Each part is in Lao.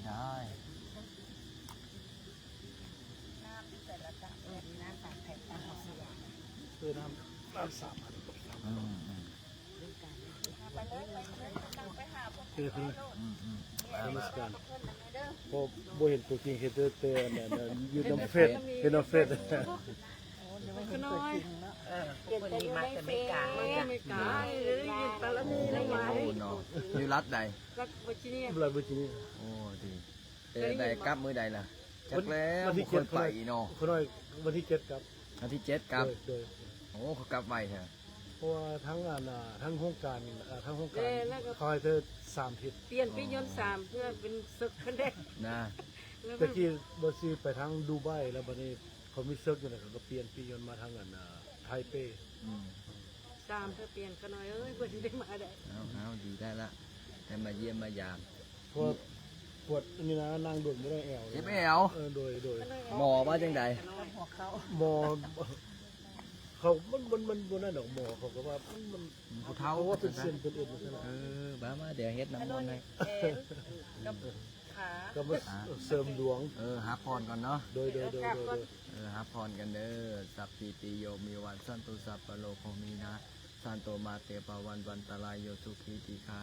ໄດ້ ນ້ຳຢູ່ໃສລະ ນ້ຳສາມແພັກ ນ້ຳເອົາເສືອ ເອີ ນ້ຳ ນ້ຳສາມ ອືມ ໄປເລີຍ ໄປເລີຍ ໄປຫາພວກເຂົາໂລດ ອືມ ອືມ ນະມັດສະການ ເພາະບໍ່ເຫັນຕົວຈິງ ເຫັນແຕ່ ແຕ່ອັນນັ້ນ ຢູ່ນຳເຟສ ເຫັນນຳເຟສ ຂະນ້ອຍ ເອີ ເຫັນແຕ່ຢູ່ໃນເຟສ ເອີ ຢູ່ລັດໃດ? ລັດເວີຈິເນຍ ລັດເວີຈິເນຍ ໂອ້ ດີ ເປັນໃດ ກັບມື້ໃດລະ? ຈັກແລ້ວ ບໍ່ເຄີຍໄປເນາະ ຂະນ້ອຍ ວັນທີເຈັດກັບ ວັນທີເຈັດກັບ ໂດຍ ໂດຍ ໂອ້ ເຂົາກັບໄວແທ້ ເພາະວ່າທາງອັນ ທາງໂຮງການ ທາງໂຮງການ ເຂົາໃຫ້ເທື່ອສາມທິດ ປ່ຽນປີ້ຍົນສາມເທື່ອ ເປັນເສິກເພິ່ນເດ້ ນະ ແຕ່ກີ້ບໍ່ຊິໄປທາງດູໄບ ແລ້ວບັດນີ້ເຂົາມີເສິກຢູ່ນັ້ນ ເຂົາກໍປ່ຽນປີ້ຍົນມາທາງອັນ ໄທເປ ອືມ ສາມເທື່ອປ່ຽນ ຂະນ້ອຍເອີຍ ບໍ່ໄດ້ມາໄດ້ ເອົາ ເອົາ ດີແລ້ວລະ ໄດ້ມາຢ້ຽມມາຢາມ ປວດ ປວດອັນນີ້ນະ ນັ່ງດົນບໍ່ໄດ້ແອວ ເຈັບແອວ ເອີ ໂດຍ ໂດຍ ໝໍວ່າຈັ່ງໃດ? ໝໍ ເຂົາ ມັນ ມັນ ມັນບໍ່ນັ້ນດອກ ໝໍເຂົາກໍວ່າມັນ ມັນຜູ້ເຖົ້າ ເພາະວ່າເປັນເສັ້ນເປັນເອັນ ເອີ ມາ ມາ ດຽວເຮັດນ້ຳມົນໃຫ້ ເອີ ກັບ ຂາ ກໍມາເສີມດວງ ເອີ ຮັບພອນກ່ອນເນາະ ໂດຍ ໂດຍ ໂດຍ ເອີ ຮັບພອນກັນເດີ ສັບພີຕິໂຍ ວິວັດສັນຕຸ ສັບພະໂລໂຄວິນັດສັນຕຸ ມາເຕພະວັດວັນຕະລາຍໂຍ ສຸຂີດີຄາ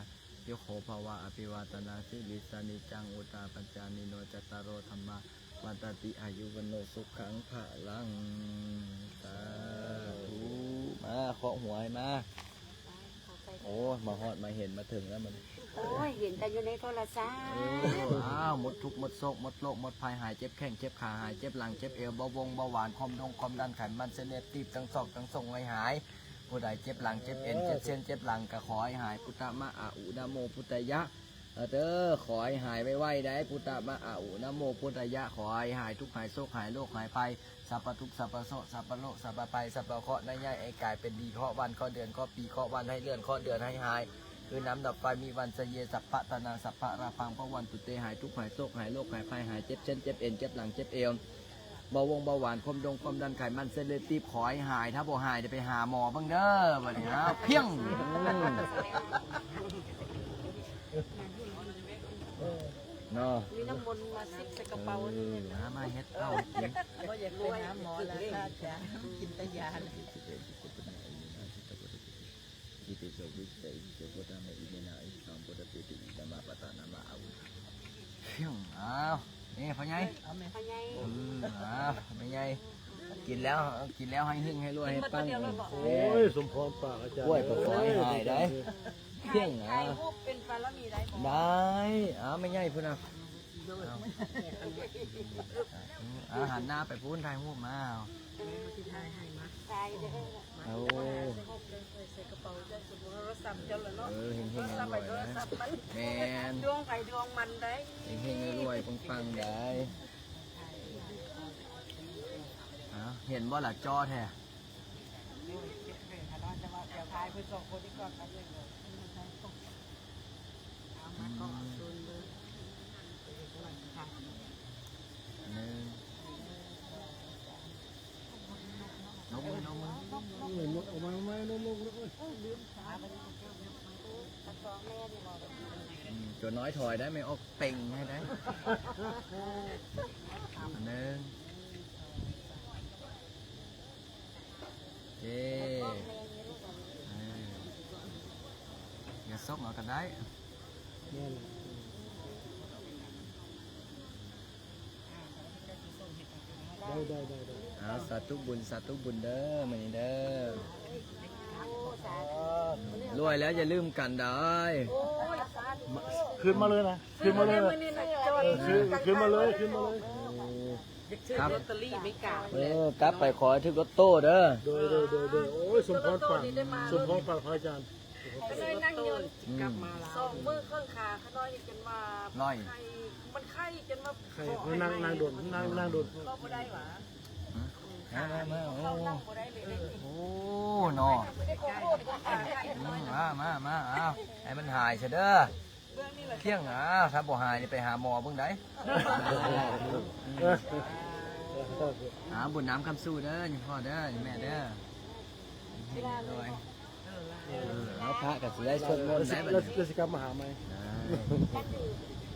ຍຸໂກພະວະ ອະພິວາທະນະສີລິສະ ນິຈຈັງ ວຸດຖາປະຈາຍິໂນ ຈັດຕາໂຣ ທຳມາ ວັດຖັນຕິ ອາຍຸ ວັນໂນ ສຸຂັງ ພະລັງ ສາທຸ ມາ ເຄາະຫົວໃຫ້ມາ ໂອ້ຍ ມາຮອດມາເຫັນມາເຖິງແລ້ວມັນ ໂອ້ຍ ເຫັນແຕ່ຢູ່ໃນໂທລະສັບ ເອີ ອ້າວ ໝົດທຸກໝົດໂສກ ໝົດໂລກໝົດໄພ ຫາຍເຈັບແຂ້ງເຈັບຂາ ຫາຍເຈັບຫຼັງເຈັບເອວ ເບົາວົງເບົາຫວານ ຄວາມດົງຄວາມດັນ ໄຂມັນ ເສັ້ນເລືອດຕີບ ທັງຊອກທັງສົ່ງໃຫ້ຫາຍ ຜູ້ໃດເຈັບຫຼັງເຈັບເອັນ ເຈັບເສັ້ນເຈັບຫຼັງ ກໍຂໍໃຫ້ຫາຍ ພຸດທະມະອາອຸ ນະໂມພຸດທະຍະ ເອີ ເດີ ຂໍໃຫ້ຫາຍໄວໆ ໄດ໋ ພຸດທະມະອາອຸ ນະໂມພຸດທະຍະ ຂໍໃຫ້ຫາຍທຸກ ຫາຍໂສກ ຫາຍໂລກ ຫາຍໄພ ສັບພະທຸກ ສັບພະໂສກ ສັບພະໂລກ ສັບພະໄພ ສັບພະເຄາະ ໃນຍ້າຍໄອ້ກາຍເປັນດີ ເຄາະວັນ ເຄາະເດືອນ ເຄາະປີ ເຄາະວັນ ໃຫ້ເລື່ອນ ເຄາະເດືອນ ໃຫ້ຫາຍ ຄືນ້ຳດັບໄຟ ມີວັນຊະເຍ ສັບພະທານັງ ສັບພະລາພັງ ພະວັນຕຸເຕ ຫາຍທຸກ ຫາຍໂສກ ຫາຍໂລກ ຫາຍໄພ ຫາຍເຈັບເສັ້ນເຈັບເອັນ ເຈັບຫຼັງເຈັບເອວ ເບົາວົງເບົາຫວານ ຄວາມດົງຄວາມດັນ ໄຂມັນ ເສັ້ນເລືອດຕີບ ຂໍໃຫ້ຫາຍ ຖ້າບໍ່ຫາຍ ໄດ້ໄປຫາໝໍເບິ່ງເດີ ບັດນີ້ ອ້າວ ພຽງ ອືມ ເນາະ ມີນ້ຳມົນມາຊິບໃສ່ກະເປົາ ເອີ ນີ້ ມາ ມາເຮັດເອົາກິນ ບໍ່ຢາກໄປຫາໝໍລະ ຖ້າຈະກິນແຕ່ຢາ ອິຕິປິໂສ ວິຊາ ອິຕິປິໂສ ພຸດທາມະ ອິເມນະ ອິທິຕັງ ໂພດະເປ ຕິ ອິຕະມະ ປະຕານາມະ ອາວຸ ພຽງ ອ້າວ ນີ້ພໍ່ໃຫຍ່ ພໍ່ໃຫຍ່ ອືມ ອ້າວ ແມ່ໃຫຍ່ ກິນແລ້ວ ກິນແລ້ວໃຫ້ເຮັງໃຫ້ລວຍໃຫ້ປັງ ໂອ້ຍ ສົມພອນປາກອາຈານ ໂອ້ຍ ຂໍໃຫ້ຫາຍໄດ້ ພຽງ ຖ່າຍຮູບເປັນບາລະມີໄດ້ບໍ່? ໄດ້ ອ້າວ ແມ່ໃຫຍ່ພຸ້ນນະ ອ້າວ ອືມ ອາ ຫັນໜ້າໄປພຸ້ນ ຖ່າຍຮູບມາ ເອົາ ເອີ ເຮົາຊິຖ່າຍໃຫ້ມາ ຖ່າຍເດີ ໂອ້ ໃສ່ກະເປົາ ໃສ່ໂທລະສັບເຈົ້າລະເນາະ ເອີ ເຮັງໆ ໂທລະສັບໃຜໂທລະສັບມັນ ແມ່ນ ດວງໃຜດວງມັນໄດ໋ ເຮັງໆ ລວຍໆ ປັງໆ ໄດ໋ ອ້າວ ເຫັນບໍ່ລະ ຈໍ້ແທ້ ໂອ້ຍ ເຈັບແຂນຂະນ້ອຍ ແຕ່ວ່າດຽວຖ່າຍເພິ່ນສອງຄົນນີ້ກ່ອນ ແປັບໜຶ່ງເດີ ເອົາມາເກາະ ອືມ ໂຊນເບິ່ງ ໜຶ່ງ ນົບມື ນົບມື ເອີ ນົບ ເອົາມາ ເອົາມາ ນົບລົງ ໂອ້ຍ ລືມ ອືມ ຕົວນ້ອຍຖອຍໄດ້ ແມ່ອອກເຕັງໃຫ້ໄດ້ ໜຶ່ງ ເອີ ເອີ ຢ່າຊອກເອົາກໍໄດ້ ແມ່ນ ໄດ້ ໄດ້ ໄດ້ ໄດ້ ອ້າວ ສາທຸບຸນ ສາທຸບຸນເດີ ມື້ນີ້ເດີ ລວຍແລ້ວຢ່າລືມກັນໄດ໋ ມາ ຂຶ້ນມາເລີຍນະ ຂຶ້ນມາເລີຍ ເອີ ຂຶ້ນ ຂຶ້ນມາເລີຍ ຂຶ້ນມາເລີຍ ໂອ້ ຢາກຖືກ ຄັບ ລອດເຕີຣີເມກາ ເອີ ກັບໄປຂໍໃຫ້ຖືກລອດໂຕ້ເດີ ໂດຍ ໂດຍ ໂດຍ ໂດຍ ໂອ້ຍ ສົມພອນປາກ ສົມພອນປາກພະອາຈານ ຂະນ້ອຍນັ່ງຢູ່ ອືມ ກັບມາລາວ ສອງມື້ເຄິ່ງຂາຂະນ້ອຍນີ້ຈົນວ່າ ໄຂ້ ມັນໄຂ້ຈົນວ່າ ໄຂ້ ນັ່ງ ນັ່ງດົນ ນັ່ງ ນັ່ງດົນ ກໍບໍ່ໄດ້ຫວາ ມາ ມາ ມາ ໂອ້ ເຂົ້ານັ່ງບໍ່ໄດ້ເລີຍເດ້ ໂອ້ ເນາະ ອືມ ມາ ມາ ມາ ເອົາ ໃຫ້ມັນຫາຍຊະເດີ ພຽງ ອ້າວ ຖ້າບໍ່ຫາຍນີ້ໄປຫາໝໍເບິ່ງໄດ໋ ອືມ ອ້າວ ບຸນນຳຄຳສູ່ເດີ ພໍ່ເດີ ແມ່ເດີ ເຮັງໆ ລວຍ ເອີ ເອົາ ພະກໍຊິໄດ້ສວດມົນໄດ້ບັດນີ້ ແລ້ວຊິກັບມາຫາໃໝ່ ໄດ້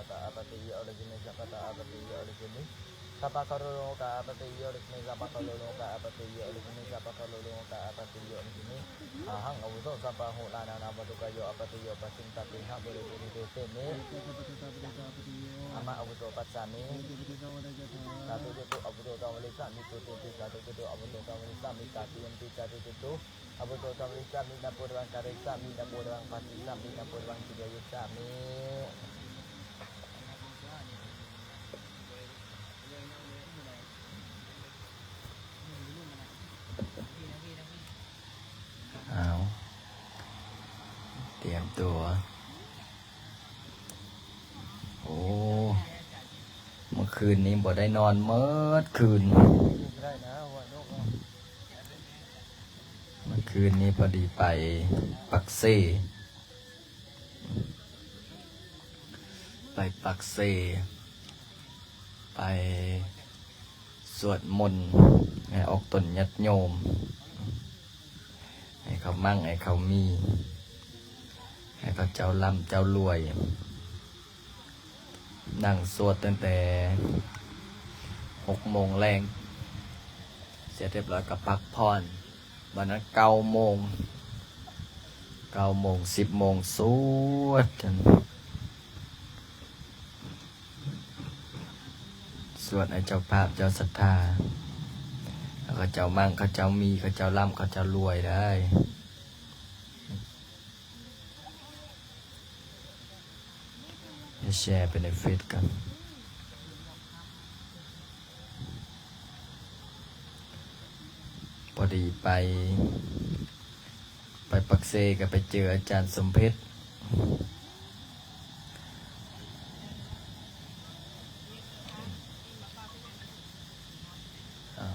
ະຕາອາປະຕິໂຍ ໂອລະເຄມິ ສັບພະຕາອາປະຕິໂຍ ໂອລະເຄມິ ສັບພະຄາໂຣໂນໂອກາອາປະຕິໂຍ ໂອລະເຄມິ ສັບພະຄາໂຣໂນໂອກາອາປະຕິໂຍ ໂອລະເຄມິ ສັບພະຄາໂຣໂນໂອກາອາປະຕິໂຍ ໂອລະເຄມິ ອາຫັງ ອາວຸໂສ ສັບພະໂຫລານານັງ ວັດຖຸກາໂຍ ອາປະຕິໂຍ ປັດສິງ ຕະຕິຫະ ບໍລິພູລິເຕເສມິ ອາມະ ອາວຸໂສ ປັດສາມິ ສາທຸ ໂຈຕຸ ອາວຸໂສ ສະຫະວາເຣສາມິ ຕຸຕິນຕິ ສາທຸ ໂຈຕຸ ອາວຸໂສ ສະຫະວາເຣສາມິ ຕາຕິຍນຕິ ສາທຸ ໂຈຕຸ ອາວຸໂສ ສະຫະວາເຣສາມິ ນະໂມ ຕະວັງ ກາເຣສາມິ ນະໂມ ຕະວັງ ພັດຕິສາມິ ນະໂມ ຕະວັງ ທິດຢາເຍສາມິ. ເອົາ ຕຽມຕົວ. ໂອ້ ເມື່ອຄືນນີ້ບໍ່ໄດ້ນອນໝົດຄືນ. ເມື່ອຄືນນີ້ພໍດີໄປປາກເຊ ໄປປາກເຊ ໄປສວດມົນໃຫ້ອອກຕົນຍາດໂຍມ ໃຫ້ເຂົາໝັ້ງໃຫ້ເຂົາມີ ໃຫ້ເຂົາເຈົ້າລ່ຳເຈົ້າລວຍ. ນັ່ງສວດຕັ້ງແຕ່ຫົກໂມງແລງ ເສັດຮຽບຮ້ອຍກໍພັກຜ່ອນ. ບັດນັ້ນເກົ້າໂມງ ເກົ້າໂມງ ສິບໂມງ ສວດ ສວດໃຫ້ເຈົ້າພາບເຈົ້າສັດທາ ເຂົາເຈົ້າໝັ້ງ ເຂົາເຈົ້າມີ ເຂົາເຈົ້າລ່ຳ ເຂົາເຈົ້າລວຍໄດ້. ດຽວແຊໄປໃນເຟສກ່ອນ. ພໍດີໄປ ໄປປາກເຊກໍໄປເຈີອາຈານສົມເພັດ. ອ້າວ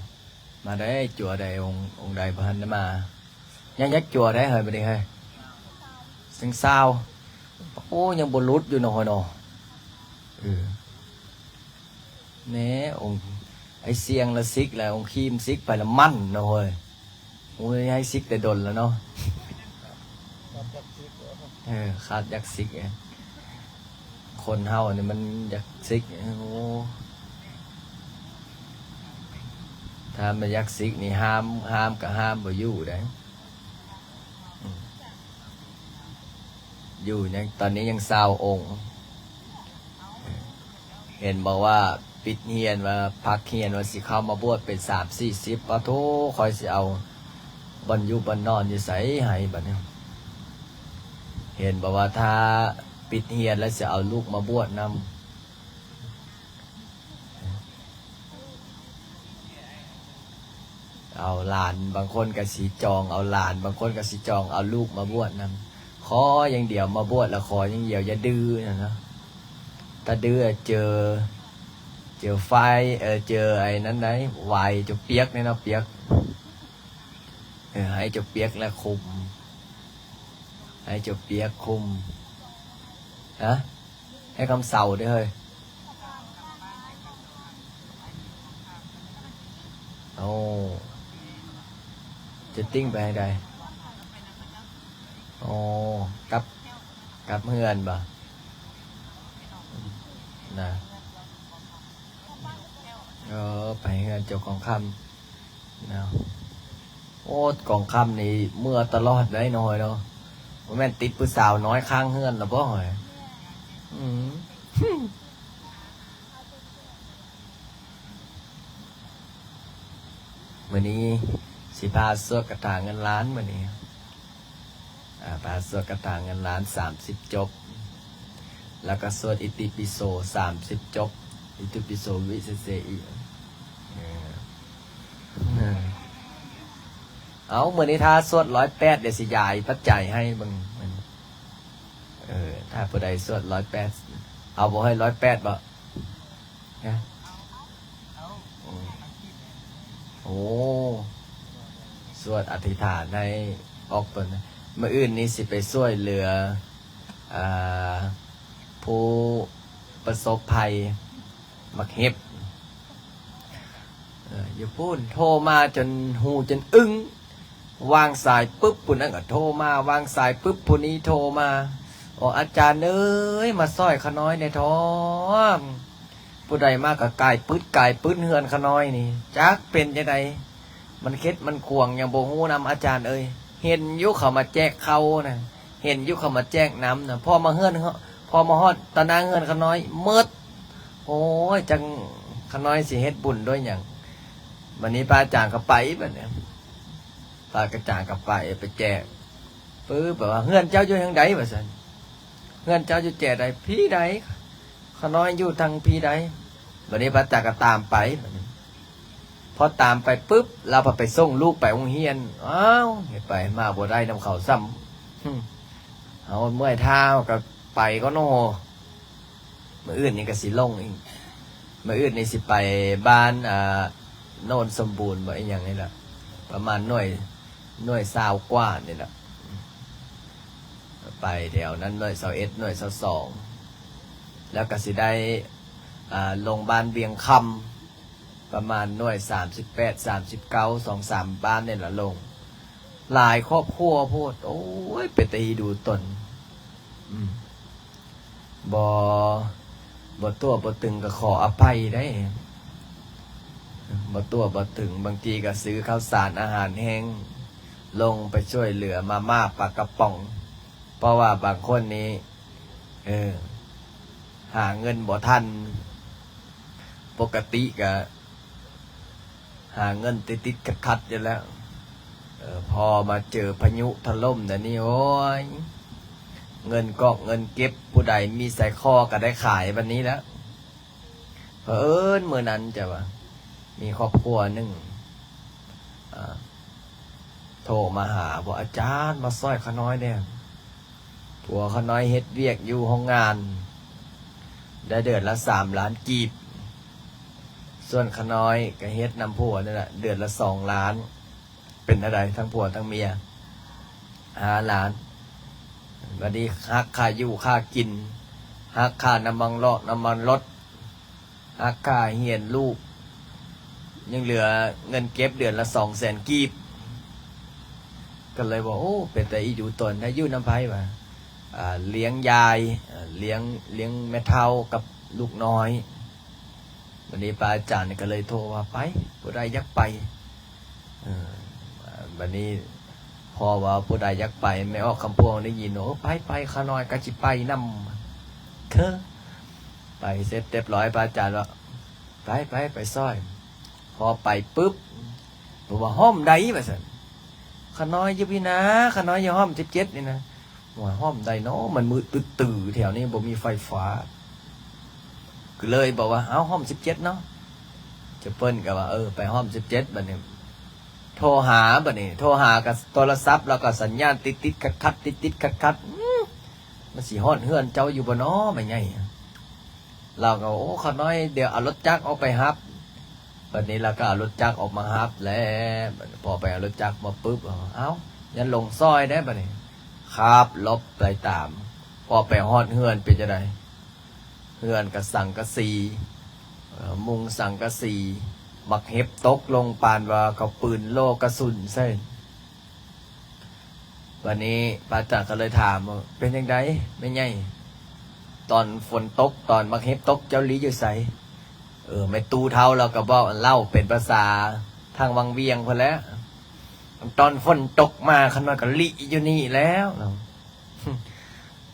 ມາໄດ້ ຈົວໄດ້ ອົງ ອົງໃດບໍ່ທັນໄດ້ມາ. ຍັງຢາກຈົວໄດ້ເຮີຍ ບັດນີ້ເຮີຍ ສິງຊາວ. ໂອ້ ຍັງບໍ່ຫຼຸດຢູ່ເນາະເຮີຍເນາະ. ເອີ ແນ່ ອົງ ໄອ້ຊຽງລະສິກ ແລະ ອົງຄີມສິກໄປລະໝັ້ນເນາະເຮີຍ. ໂອ້ຍ ໃຫ້ສິກແຕ່ດົນແລ້ວເນາະ. ເອີ ຂາດຢາກສິກເອີ. ຄົນເຮົານີ້ມັນຢາກສິກ. ໂອ້ ຖ້າມັນຢາກສິກນີ້ ຫ້າມ ຫ້າມກໍຫ້າມບໍ່ຢູ່ໄດ໋. ອືມ ຢູ່ຍັງ ຕອນນີ້ຍັງຊາວອົງ. ເຫັນບອກວ່າປິດຮຽນ ວ່າພັກຮຽນ ວ່າຊິເຂົ້າມາບວດເປັນສາມສີ່ສິບ. ປະໂທ້ ຂ້ອຍຊິເອົາບ່ອນຢູ່ບ່ອນນອນຢູ່ໃສໃຫ້ບັດນີ້. ເຫັນບອກວ່າຖ້າປິດຮຽນແລ້ວຊິເອົາລູກມາບວດນຳ. ເອົາຫຼານ ບາງຄົນກໍຊິຈອງເອົາຫຼານ ບາງຄົນກໍຊິຈອງເອົາລູກມາບວດນຳ. ຂໍຢ່າງດຽວ ມາບວດແລ້ວຂໍຢ່າງດຽວ ຢ່າດື້ນະ. ຖ້າດື້ເຈີ ເຈີໄຟ ເອີ ເຈີໄອ້ນັ້ນໄດ໋ ໄວຈົນປຽກເລີຍເນາະ ປຽກ. ເອີ ໃຫ້ເຈົ້າປຽກແລ້ວຄຸມ ໃຫ້ເຈົ້າປຽກຄຸມ. ຮະ? ໃຫ້ຄຳເຊົາເດ້ເຮີຍ. ໂອ້ ເຈັດຕິງໄປໃຫ້ໃດ? ໂອ້ ກັບ ກັບເຮືອນບໍ່? ນະ ເອີ ໄປເຮືອນເຈົ້າຂອງຄຳເນາະ. ໂອ້ ກອງຄຳນີ້ເມືອຕະຫຼອດໄດ໋ນ້ອຍເນາະ. ບໍ່ແມ່ນຕິດຜູ້ສາວນ້ອຍຄ້າງເຮືອນລະບໍ່? ອືມ. ມື້ນີ້ຊິພາສວດຄາຖາເງິນລ້ານມື້ນີ້. ອາ ພາສວດຄາຖາເງິນລ້ານສາມສິບຈົບ ແລ້ວກໍສວດອິຕິປິໂສສາມສິບຈົບ ອິຕິປິໂສວິເສເສ ອີກ. ເອີ ເອີ ເອົາ ມື້ນີ້ຖ້າສວດຮ້ອຍແປດ ດຽວຊິຢາຍປັດໄຈໃຫ້ເບິ່ງ. ເອີ ຖ້າຜູ້ໃດສວດຮ້ອຍແປດ ເອົາບໍ່ເຮີ້ຍ ຮ້ອຍແປດບໍ່? ຮະ? ອືມ ໂອ້ ສວດອະທິຖານໃຫ້ອອກຕົນ. ມື້ອື່ນນີ້ຊິໄປຊ່ວຍເຫຼືອ ອ່າ ຜູ້ປະສົບໄພໝາກເຫັບ ເອີ ຢູ່ພຸ້ນ. ໂທມາຈົນຫູຈົນອຶ້ງ. ວາງສາຍປຶບ ຜູ້ນັ້ນກໍໂທມາ, ວາງສາຍປຶບ ຜູ້ນີ້ໂທມາ. ໂອ ອາຈານເອີຍ ມາຊ່ອຍຂ້ານ້ອຍແດ່ເທາະ. ຜູ້ໃດມາກໍກາຍປຶດກາຍປຶດເຮືອນຂ້ານ້ອຍນີ້ ຈັກເປັນຈັ່ງໃດ. ມັນເຂັດມັນຂວາງຫຍັງບໍ່ຮູ້ນຳ ອາຈານເອີຍ. ເຫັນຢູ່ເຂົາມາແຈກເຂົ້ານະ, ເຫັນຢູ່ເຂົາມາແຈກນ້ຳນະ. ພໍມາເຮືອນ ພໍມາຮອດຕາໜ້າເຮືອນຂ້ານ້ອຍ ໝົດ. ໂອ້ຍ ຈັ່ງຂ້ານ້ອຍຊິເຮັດບຸນດ້ວຍຫຍັງ? ບັດນີ້ພະອາຈານກໍໄປ ບັດນີ້ ພະອາຈານກໍໄປ ໄປແຈກປຶບ ແບບວ່າ ເຮືອນເຈົ້າຢູ່ທາງໃດ? ວ່າຊັ້ນ. ເຮືອນເຈົ້າຢູ່ແຈໃດ? ພີໃດ? ຂ້ານ້ອຍຢູ່ທາງພີໃດ? ບັດນີ້ພະອາຈານກໍຕາມໄປ ບັດນີ້ ພໍຕາມໄປປຶບ ລາວພັດໄປສົ່ງລູກໄປໂຮງຮຽນ. ອ້າວ ເຮັດໄປມາບໍ່ໄດ້ນຳເຂົາຊ້ຳ. ເຮົາເມື່ອຍທ້າ ເຮົາກໍໄປກ່ອນເນາະ. ມື້ອື່ນນີ້ກໍຊິລົງອີກ. ມື້ອື່ນນີ້ຊິໄປບ້ານ ອ່າ ໂນນສົມບູນບໍ ອີຫຍັງນີ້ລະ ປະມານໜ່ວຍ ໜ່ວຍຊາວກວ່ານີ້ລະ. ໄປແຖວນັ້ນໜ່ວຍຊາວເອັດ ໜ່ວຍຊາວສອງ ແລ້ວກໍຊິໄດ້ ອ່າ ລົງບ້ານວຽງຄຳ ປະມານໜ່ວຍສາມສິບແປດ ສາມສິບເກົ້າ ສອງສາມບ້ານນີ້ລະລົງ. ຫຼາຍຄອບຄົວໂພດ. ໂອ້ຍ ເປັນຕາອີດູຕົນ. ອືມ ບໍ່ ບໍ່ຕົວະບໍ່ຕຶງກໍຂໍອະໄພໄດ໋. ບໍ່ຕົວະບໍ່ຕຶງ ບາງທີກໍຊື້ເຂົ້າສານອາຫານແຫ້ງ ລົງໄປຊ່ວຍເຫຼືອມາມ່າປາກະປ໋ອງ. ເພາະວ່າບາງຄົນນີ້ ເອີ ຫາເງິນບໍ່ທັນ. ປົກກະຕິກະຫາເງິນຕິດໆຂັດໆຢູ່ແລ້ວ. ເອີ ພໍມາເຈີພາຍຸຖະຫຼົ່ມແນວນີ້ ໂອ້ຍ ເງິນກອກເງິນເກັບ ຜູ້ໃດມີໃສ່ຄໍກໍໄດ້ຂາຍບັດນີ້ແຫຼະ. ເຜີອິນມື້ນັ້ນຈະວ່າ ມີຄອບຄົວໜຶ່ງ ອ່າ ໂທມາຫາ ບອກ ອາຈານ ມາຊ່ອຍຂ້ານ້ອຍແດ່. ຜົວຂ້ານ້ອຍເຮັດວຽກຢູ່ໂຮງງານ ໄດ້ເດືອນລະສາມລ້ານກີບ. ສ່ວນຂ້ານ້ອຍກໍເຮັດນຳຜົວນີ້ແຫຼະ ເດືອນລະສອງລ້ານ. ເປັນແນວໃດ ທັງຜົວທັງເມຍ ຫ້າລ້ານ. ບັດນີ້ຫັກຄ່າຢູ່ຄ່າກິນ ຫັກຄ່ານ້ຳມັນເລາະນ້ຳມັນລົດ ຫັກຄ່າຮຽນລູກ ຍັງເຫຼືອເງິນເກັບເດືອນລະສອງແສນກີບ. ກໍເລີຍວ່າ ໂອ້ ເປັນຕາອີດູຕົນ ໄດ້ຢູ່ນຳໃຜວະ? ອ່າ ລ້ຽງຍາຍ ເອີ ລ້ຽງ ລ້ຽງແມ່ເຖົ້າກັບລູກນ້ອຍ. ບັດນີ້ພະອາຈານກໍເລີຍໂທວ່າ ໄປ ຜູ້ໃດຢາກໄປ? ເອີ ບັດນີ້ພໍວ່າຜູ້ໃດຢາກໄປ ແມ່ອອກຄຳພວງໄດ້ຍິນ ໂອ້ ໄປ ໄປ ຂ້ານ້ອຍກໍຊິໄປນຳ. ເອີ ໄປເສັດຮຽບຮ້ອຍ ພະອາຈານວ່າ ໄປ ໄປ ໄປຊ່ອຍ. ພໍໄປປຶບ ເພິ່ນວ່າ ຫ້ອມໃດ ວ່າຊັ້ນ. ຂ້ານ້ອຍຢູ່ພີ້ນາ ຂ້ານ້ອຍຢູ່ຫ້ອມສິບເຈັດນີ້ນະ. ໂອ້ຍ ຫ້ອມໃດເນາະ ມັນມືດຕຶດຕື້ ແຖວນີ້ບໍ່ມີໄຟຟ້າ. ກໍເລີຍບອກວ່າ ເອົາ ຫ້ອມສິບເຈັດເນາະ. ເຈົ້າເພິ່ນກໍວ່າ ເອີ ໄປຫ້ອມສິບເຈັດ. ບັດນີ້ໂທຫາ ບັດນີ້ໂທຫາກໍໂທລະສັບ ແລ້ວກໍສັນຍານຕິດໆຂັດໆ ຕິດໆຂັດໆ. ອື ມັນຊິຮອດເຮືອນເຈົ້າຢູ່ບໍ່ເນາະ ແມ່ໃຫຍ່? ລາວກໍ ໂອ້ ຂ້ານ້ອຍ ດຽວເອົາລົດຈັກອອກໄປຮັບ. ບັດນີ້ລາວກໍເອົາລົດຈັກອອກມາຮັບແຫຼະ. ພໍໄປເອົາລົດຈັກມາປຶບ ເອົາ ຍັງລົງຊ່ອຍໄດ້ ບັດນີ້ຂັບຫຼົບໄປຕາມ. ພໍໄປຮອດເຮືອນເປັນຈັ່ງໃດ? ເຮືອນກໍສັງກະສີ ເອີ ມຸງສັງກະສີ. ໝາກເຫັບຕົກລົງປານວ່າເຂົາປືນໂລກະສຸນໃສ່. ບັດນີ້ພະອາຈານກໍເລີຍຖາມວ່າ ເປັນຈັ່ງໃດແມ່ໃຫຍ່ ຕອນຝົນຕົກ ຕອນໝາກເຫັບຕົກ ເຈົ້າຫຼີຢູ່ໃສ? ເອີ ແມ່ຕູ້ເຖົ້າລາວກໍເວົ້າ ເລົ່າເປັນພາສາທາງວັງວຽງພຸ້ນແຫຼະ ຕອນຝົນຕົກມາ ຂ້ານ້ອຍກໍຫຼີຢູ່ນີ້ແລ້ວ.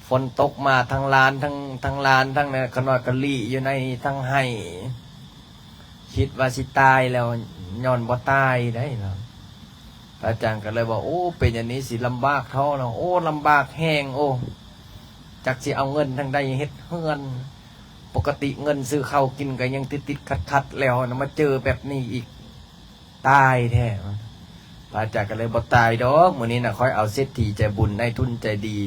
ຝົນຕົກມາທັງລານ ທັງ ທັງລານ ທັງນັ້ນ ຂ້ານ້ອຍກໍຫຼີຢູ່ໃນ ທັງໄຫ້ ຄິດວ່າຊິຕາຍແລ້ວ ຍ້ອນບໍ່ຕາຍໄດ໋ເນາະ. ພະອາຈານກໍເລີຍວ່າ ໂອ້ ເປັນອັນນີ້ຊິລຳບາກເທາະເນາະ. ໂອ້ ລຳບາກແຮງ ໂອ້ ຈັກຊິເອົາເງິນທາງໃດເຮັດເຮືອນ ປົກກະຕິເງິນຊື້ເຂົ້າກິນກໍຍັງຕິດໆຂັດໆ ແລ້ວນະມາເຈີແບບນີ້ອີກ ຕາຍແທ້. ພະອາຈານກໍເລີຍ ບໍ່ຕາຍດອກ ມື້ນີ້ນະຂ້ອຍເອົາເສດຖີໃຈບຸນ ນາຍທຶນໃຈດີ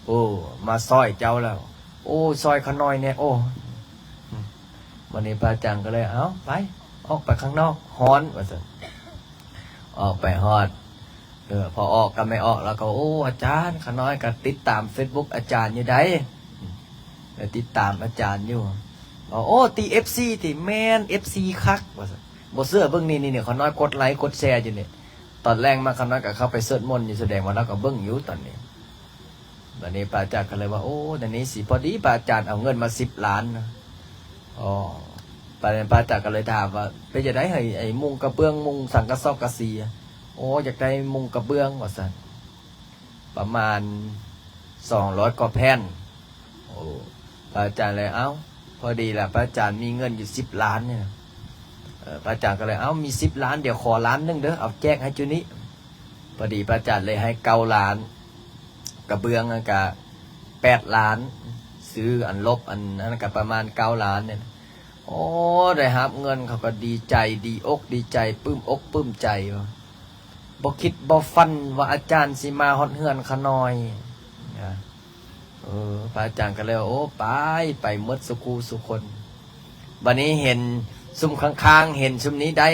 ໂອ້ ມາຊ່ອຍເຈົ້າແລ້ວ. ໂອ້ ຊ່ອຍຂ້ານ້ອຍແດ່ ໂອ້. ບັດນີ້ພະອາຈານກໍເລີຍ ເອົາ ໄປ ອອກໄປຂ້າງນອກ ຮ້ອນ ວ່າຊັ້ນ. ອອກໄປຮອດ ເອີ ພໍອອກກັບແມ່ອອກແລ້ວກໍ ໂອ້ ອາຈານ ຂ້ານ້ອຍກໍຕິດຕາມເຟສບຸກອາຈານຢູ່ໃດ໋ ເອີ ຕິດຕາມອາຈານຢູ່. ໂອ້ ຕິ ເອັຟຊີ ຕິ ແມ່ນ ເອັຟຊີ ຄັກ ວ່າຊັ້ນ. ບໍ່ເຊື່ອເບິ່ງນີ້ ນີ້ ຂ້ານ້ອຍກົດໄລກົດແຊຢູ່ນີ້. ຕອນແລງມາຂ້ານ້ອຍກໍເຂົ້າໄປສວດມົນຢູ່ ສະແດງວ່າລາວກໍເບິ່ງຢູ່ຕອນນີ້. ບັດນີ້ພະອາຈານກໍເລີຍວ່າ ໂອ້ ດຽວນີ້ຊິພໍດີ ພະອາຈານເອົາເງິນມາສິບລ້ານນະ. ອໍ ປະເດັນພະອາຈານກໍເລີຍຖາມວ່າ ເປັນຈັ່ງໃດເຮີ້ຍ ໄອ້ມຸງກະເບື້ອງ ມຸງສັງກະສອກກະສີ? ໂອ້ ຢາກໄດ້ມຸງກະເບື້ອງ ວ່າຊັ້ນ. ປະມານສອງຮ້ອຍກວ່າແຜ່ນ. ໂອ້ ພະອາຈານເລີຍ ເອົ້າ ພໍດີລະ ພະອາຈານມີເງິນຢູ່ສິບລ້ານນີ້ນະ. ເອີ ພະອາຈານກໍເລີຍ ເອົ້າ ມີສິບລ້ານ ດຽວຂໍລ້ານໜຶ່ງເດີ ເອົາແຈກໃຫ້ຈຸນີ້. ພໍດີພະອາຈານເລີຍໃຫ້ເກົ້າລ້ານ ກະເບື້ອງຫັ້ນກະແປດລ້ານ ຊື້ອັນລົບອັນນັ້ນກະປະມານເກົ້າລ້ານນີ້. ໂອ້ ໄດ້ຮັບເງິນເຂົາກໍດີໃຈ ດີອົກດີໃຈ ປຶ້ມອົກປຶ້ມໃຈວ່າ ບໍ່ຄິດບໍ່ຝັນວ່າອາຈານຊິມາຮອດເຮືອນຂ້ານ້ອຍນະ. ເອີ ພະອາຈານກໍເລີຍວ່າ ໂອ້ ໄປ ໄປໝົດສູ່ຄູ່ສູ່ຄົນ. ບັດນີ້ເຫັນຊຸມຂ້າງໆ ເຫັນຊຸມນີ້ໄດ້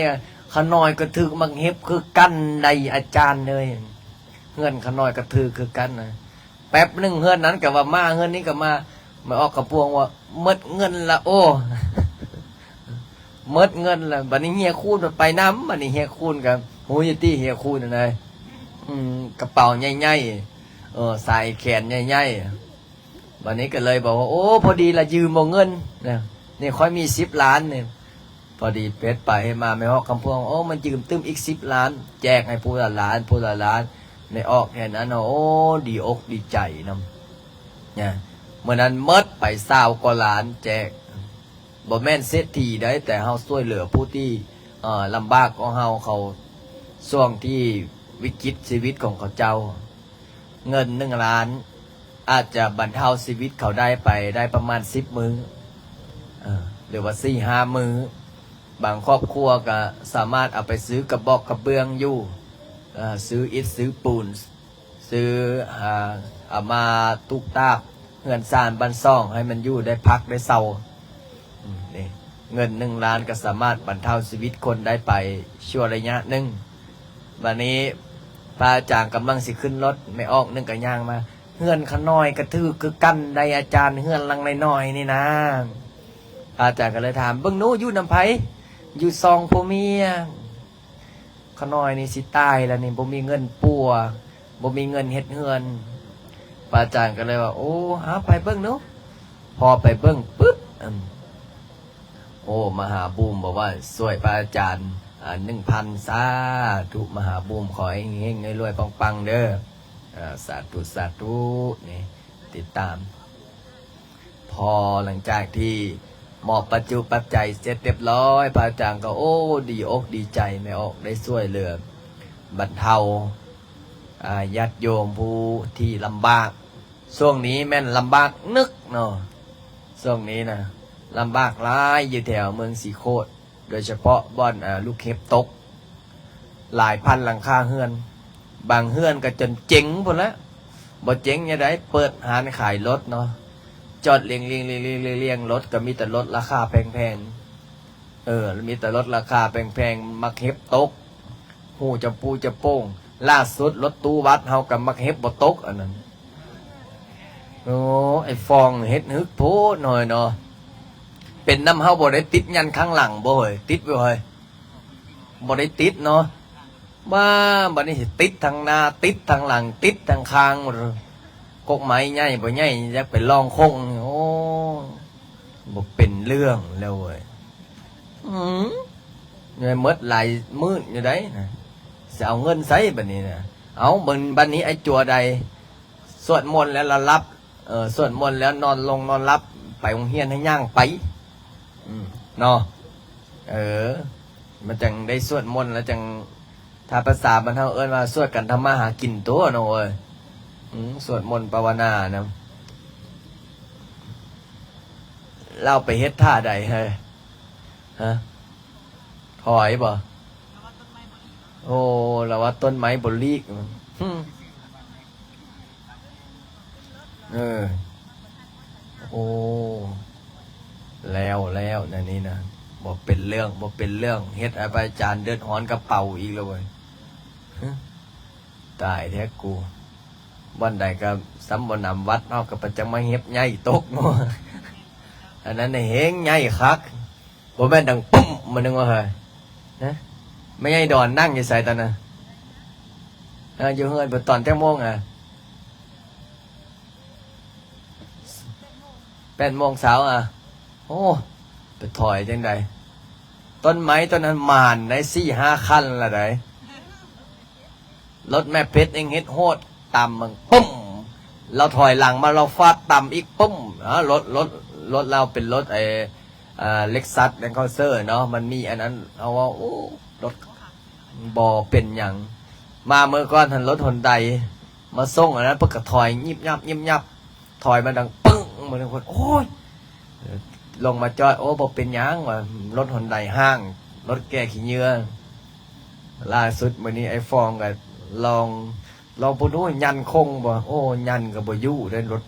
ຂ້ານ້ອຍກໍຖືກໝາກເຫັບຄືກັນໃດ໋ອາຈານເອີຍ. ເຮືອນຂ້ານ້ອຍກໍຖືກຄືກັນນະ. ແປັບໜຶ່ງເຮືອນນັ້ນກໍວ່າມາ ເຮືອນນີ້ກໍມາ. ແມ່ອອກຄຳພວງວ່າ ໝົດເງິນລະ ໂອ້ ໝົດເງິນລະ. ບັດນີ້ເຮຍຄູນໄປນຳ ບັດນີ້ເຮຍຄູນກໍຮູ້ຢູ່ຕິ ເຮຍຄູນຫັ້ນນະ ອືມ ກະເປົາໃຫຍ່ໆ ເອີ ສາຍແຂນໃຫຍ່ໆ. ບັດນີ້ກໍເລີຍບອກວ່າ ໂອ້ ພໍດີລະຢືມເອົາເງິນນະ ນີ້ຂ້ອຍມີສິບລ້ານນີ້. ພໍດີເຮັດໄປເຮັດມາ ແມ່ອອກຄຳພວງ ໂອ້ ມາຢືມຕື່ມອີກສິບລ້ານ ແຈກໃຫ້ຜູ້ລະລ້ານ ຜູ້ລະລ້ານ. ແມ່ອອກເຫັນອັນນັ້ນ ໂອ້ ດີອົກດີໃຈນຳນະ. ມື້ນັ້ນໝົດໄປຊາວກວ່າລ້ານ ແຈກ ບໍ່ແມ່ນເສດຖີໃດ໋ ແຕ່ເຮົາຊ່ວຍເຫຼືອຜູ້ທີ່ ເອີ ລຳບາກກວ່າເຮົາ ເຂົາ ຊ່ວງທີ່ວິກິດຊີວິດຂອງເຂົາເຈົ້າ. ເງິນໜຶ່ງລ້ານ ອາດຈະບັນເທົາຊີວິດເຂົາໄດ້ໄປ ໄດ້ປະມານສິບມື້ ເອີ ຫຼືວ່າສີ່ຫ້າມື້. ບາງຄອບຄົວກໍສາມາດເອົາໄປຊື້ກະບອກກະເບື້ອງຢູ່ ເອີ ຊື້ອິດຊື້ປູນ ຊື້ ເອົາມາຕູກຕາກເຮືອນຊານບ້ານຊ່ອງ ໃຫ້ມັນຢູ່ໄດ້ພັກໄດ້ເຊົາ. ອືມ ນີ້ ເງິນໜຶ່ງລ້ານກໍສາມາດບັນເທົາຊີວິດຄົນໄດ້ໄປຊົ່ວໄລຍະໜຶ່ງ. ບັດນີ້ພະອາຈານກຳລັງຊິຂຶ້ນລົດ ແມ່ອອກໜຶ່ງກໍຍ່າງມາ ເຮືອນຂ້ານ້ອຍກໍຖືກຄືກັນໃດ໋ອາຈານ ເຮືອນຫຼັງນ້ອຍໆນີ້ນາ. ພະອາຈານກໍເລີຍຖາມ ເບິ່ງໜູ ຢູ່ນຳໃຜ? ຢູ່ສອງຜົວເມຍ. ຂ້ານ້ອຍນີ້ຊິຕາຍແລ້ວນີ້ ບໍ່ມີເງິນປົວ ບໍ່ມີເງິນເຮັດເຮືອນ. ພະອາຈານກໍເລີຍວ່າ ໂອ້ ເອົາໄປເບິ່ງດູ. ພໍໄປເບິ່ງປຶບ ອືມ ໂອ້ ມະຫາບູມບອກວ່າ ຊ່ວຍພະອາຈານ ອາ ໜຶ່ງພັນ. ສາທຸ ມະຫາບູມ ຂໍໃຫ້ເຮັງໆ ລວຍໆ ປັງໆ ເດີ. ອາ ສາທຸ ສາທຸ ນີ້ ຕິດຕາມ. ພໍຫຼັງຈາກທີ່ມອບປັດຈຸປັດໄຈເສັດຮຽບຮ້ອຍ ພະອາຈານກໍ ໂອ້ ດີອົກດີໃຈ ແມ່ອອກໄດ້ຊ່ວຍເຫຼືອບັນເທົາ ອາ ຍາດໂຍມຜູ້ທີ່ລຳບາກ. ຊ່ວງນີ້ແມ່ນລຳບາກໜຶກເນາະ ຊ່ວງນີ້ນະ ລຳບາກຫຼາຍ ຢູ່ແຖວເມືອງສີໂຄດ ໂດຍສະເພາະບ່ອນ ອາ ລູກເຫັບຕົກ ຫຼາຍພັນຫຼັງຄາເຮືອນ ບາງເຮືອນກໍຈົນເຈັງພຸ້ນແຫຼະ. ບໍ່ເຈັງຈັ່ງໃດ ເປີດຮ້ານຂາຍລົດເນາະ ຈອດລຽງໆໆໆ ລົດກໍມີແຕ່ລົດລາຄາແພງໆ ເອີ ມີແຕ່ລົດລາຄາແພງໆ ໝາກເຫັບຕົກ ຫູຈະປູຈະໂປ່ງ. ລ່າສຸດລົດຕູ້ວັດເຮົາກໍໝາກເຫັບບໍ່ຕົກ ອັນນັ້ນ. ໂອ້ ໄອ້ຟອງເຮັດຮຶກໂພດໜ້ອຍເນາະ. ເປັນນຳເຮົາບໍ່ໄດ້ຕິດຍັນຂ້າງຫຼັງບໍ່ເຮີ້ຍ? ຕິດບໍ່ເຮີ້ຍ? ບໍ່ໄດ້ຕິດເນາະ. ວ່າ ບັດນີ້ຊິຕິດທາງໜ້າ ຕິດທາງຫຼັງ ຕິດທາງຂ້າງ ກົກໄມ້ໃຫຍ່ບໍ່ໃຫຍ່ ຢາກໄປລອງຄົງ ໂອ້ ບໍ່ເປັນເລື່ອງແລ້ວເວີຍ. ອືມ ຍັງໝົດຫຼາຍໝື່ນຢູ່ໃດ໋ນະ ຊິເອົາເງິນໃສບັດນີ້ນະ? ເອົາ ບັດ ບັດນີ້ໄອ້ຈົວໃດ ສວດມົນແລ້ວລະຫຼັບ ເອີ ສວດມົນແລ້ວນອນລົງນອນຫຼັບ ໄປໂຮງຮຽນໃຫ້ຍ່າງໄປ ອືມ ເນາະ ເອີ ມັນຈັ່ງໄດ້ສວດມົນແລ້ວຈັ່ງ ຖ້າພາສາບ້ານເຮົາເອີ້ນວ່າສວດກັນທຳມາຫາກິນຕົວະນ້ອງເອີຍ. ອືມ ສວດມົນພາວະນານຳ. ລາວໄປເຮັດທ່າໃດເຮີ້ຍ? ຮະ? ຖອຍບໍ່? ໂອ້ ລາວວ່າຕົ້ນໄມ້ບໍ່ຫຼີກ. ຫືມ. ເອີ ໂອ້ ແລ້ວ ແລ້ວ ແນວນີ້ນະ ບໍ່ເປັນເລື່ອງ ບໍ່ເປັນເລື່ອງ ເຮັດໃຫ້ພະອາຈານເດືອດຮ້ອນກະເປົາອີກແລ້ວເວີຍ. ຫຶ ຕາຍແທ້ກູ ບ່ອນໃດກະສ່ຳບໍ່ນຳວັດເນາະ ກະປະຈັກມາເຮັບໃຫຍ່ຕົກເນາະ ອັນນັ້ນນະແຮງໃຫຍ່ຄັກ. ບໍ່ແມ່ນດັງປຶ້ມ ມື້ໜຶ່ງວ່າເຮີຍ ນະ ແມ່ໃຫຍ່ດອນນັ່ງຢູ່ໃສຕອນນັ້ນ? ເອີ ຢູ່ເຮືອນ ເພິ່ນຕອນຈັກໂມງອະ? ແປດໂມງເຊົ້າອະ. ໂອ້ ໄປຖອຍຈັ່ງໃດ? ຕົ້ນໄມ້ຕົ້ນນັ້ນໝານໄດ໋ ສີ່ຫ້າຄັນລະໄດ໋. ລົດແມ່ເພັດເອງເຮັດໂຫດ ຕຳມັນປຶ້ມ ລາວຖອຍຫຼັງມາ ລາວຟາດຕຳອີກປຶ້ມ. ອາ ລົດ ລົດ ລົດລາວເປັນລົດໄອ້ ອ່າ ເລັກຊັສ ແລນຄຣູເຊີເນາະ ມັນມີອັນນັ້ນ ເຮົາວ່າ ໂອ້ ລົດບໍ່ເປັນຫຍັງ. ມາມື້ກ່ອນຫັ້ນລົດຫົນໄດມາສົ່ງ ອັນນັ້ນເພິ່ນກະຖອຍຍິບຍັບ ຍິບຍັບ ຖອຍມາດັງປຶ້ງ ມື້ໜຶ່ງເພິ່ນ ໂອ້ຍ ລົງມາຈອດ ໂອ້ ບໍ່ເປັນຫຍັງວ່າ ລົດຫົນໄດຫ້າງ ລົດແກ່ຂີ້ເຫຍື້ອ. ລ່າສຸດມື້ນີ້ໄອ້ຟອງກະລອງ ລອງເບິ່ງດູ ຍັນຄົງບໍ່? ໂອ້ ຍັນກະບໍ່ຢູ່ເດ້ລົດ.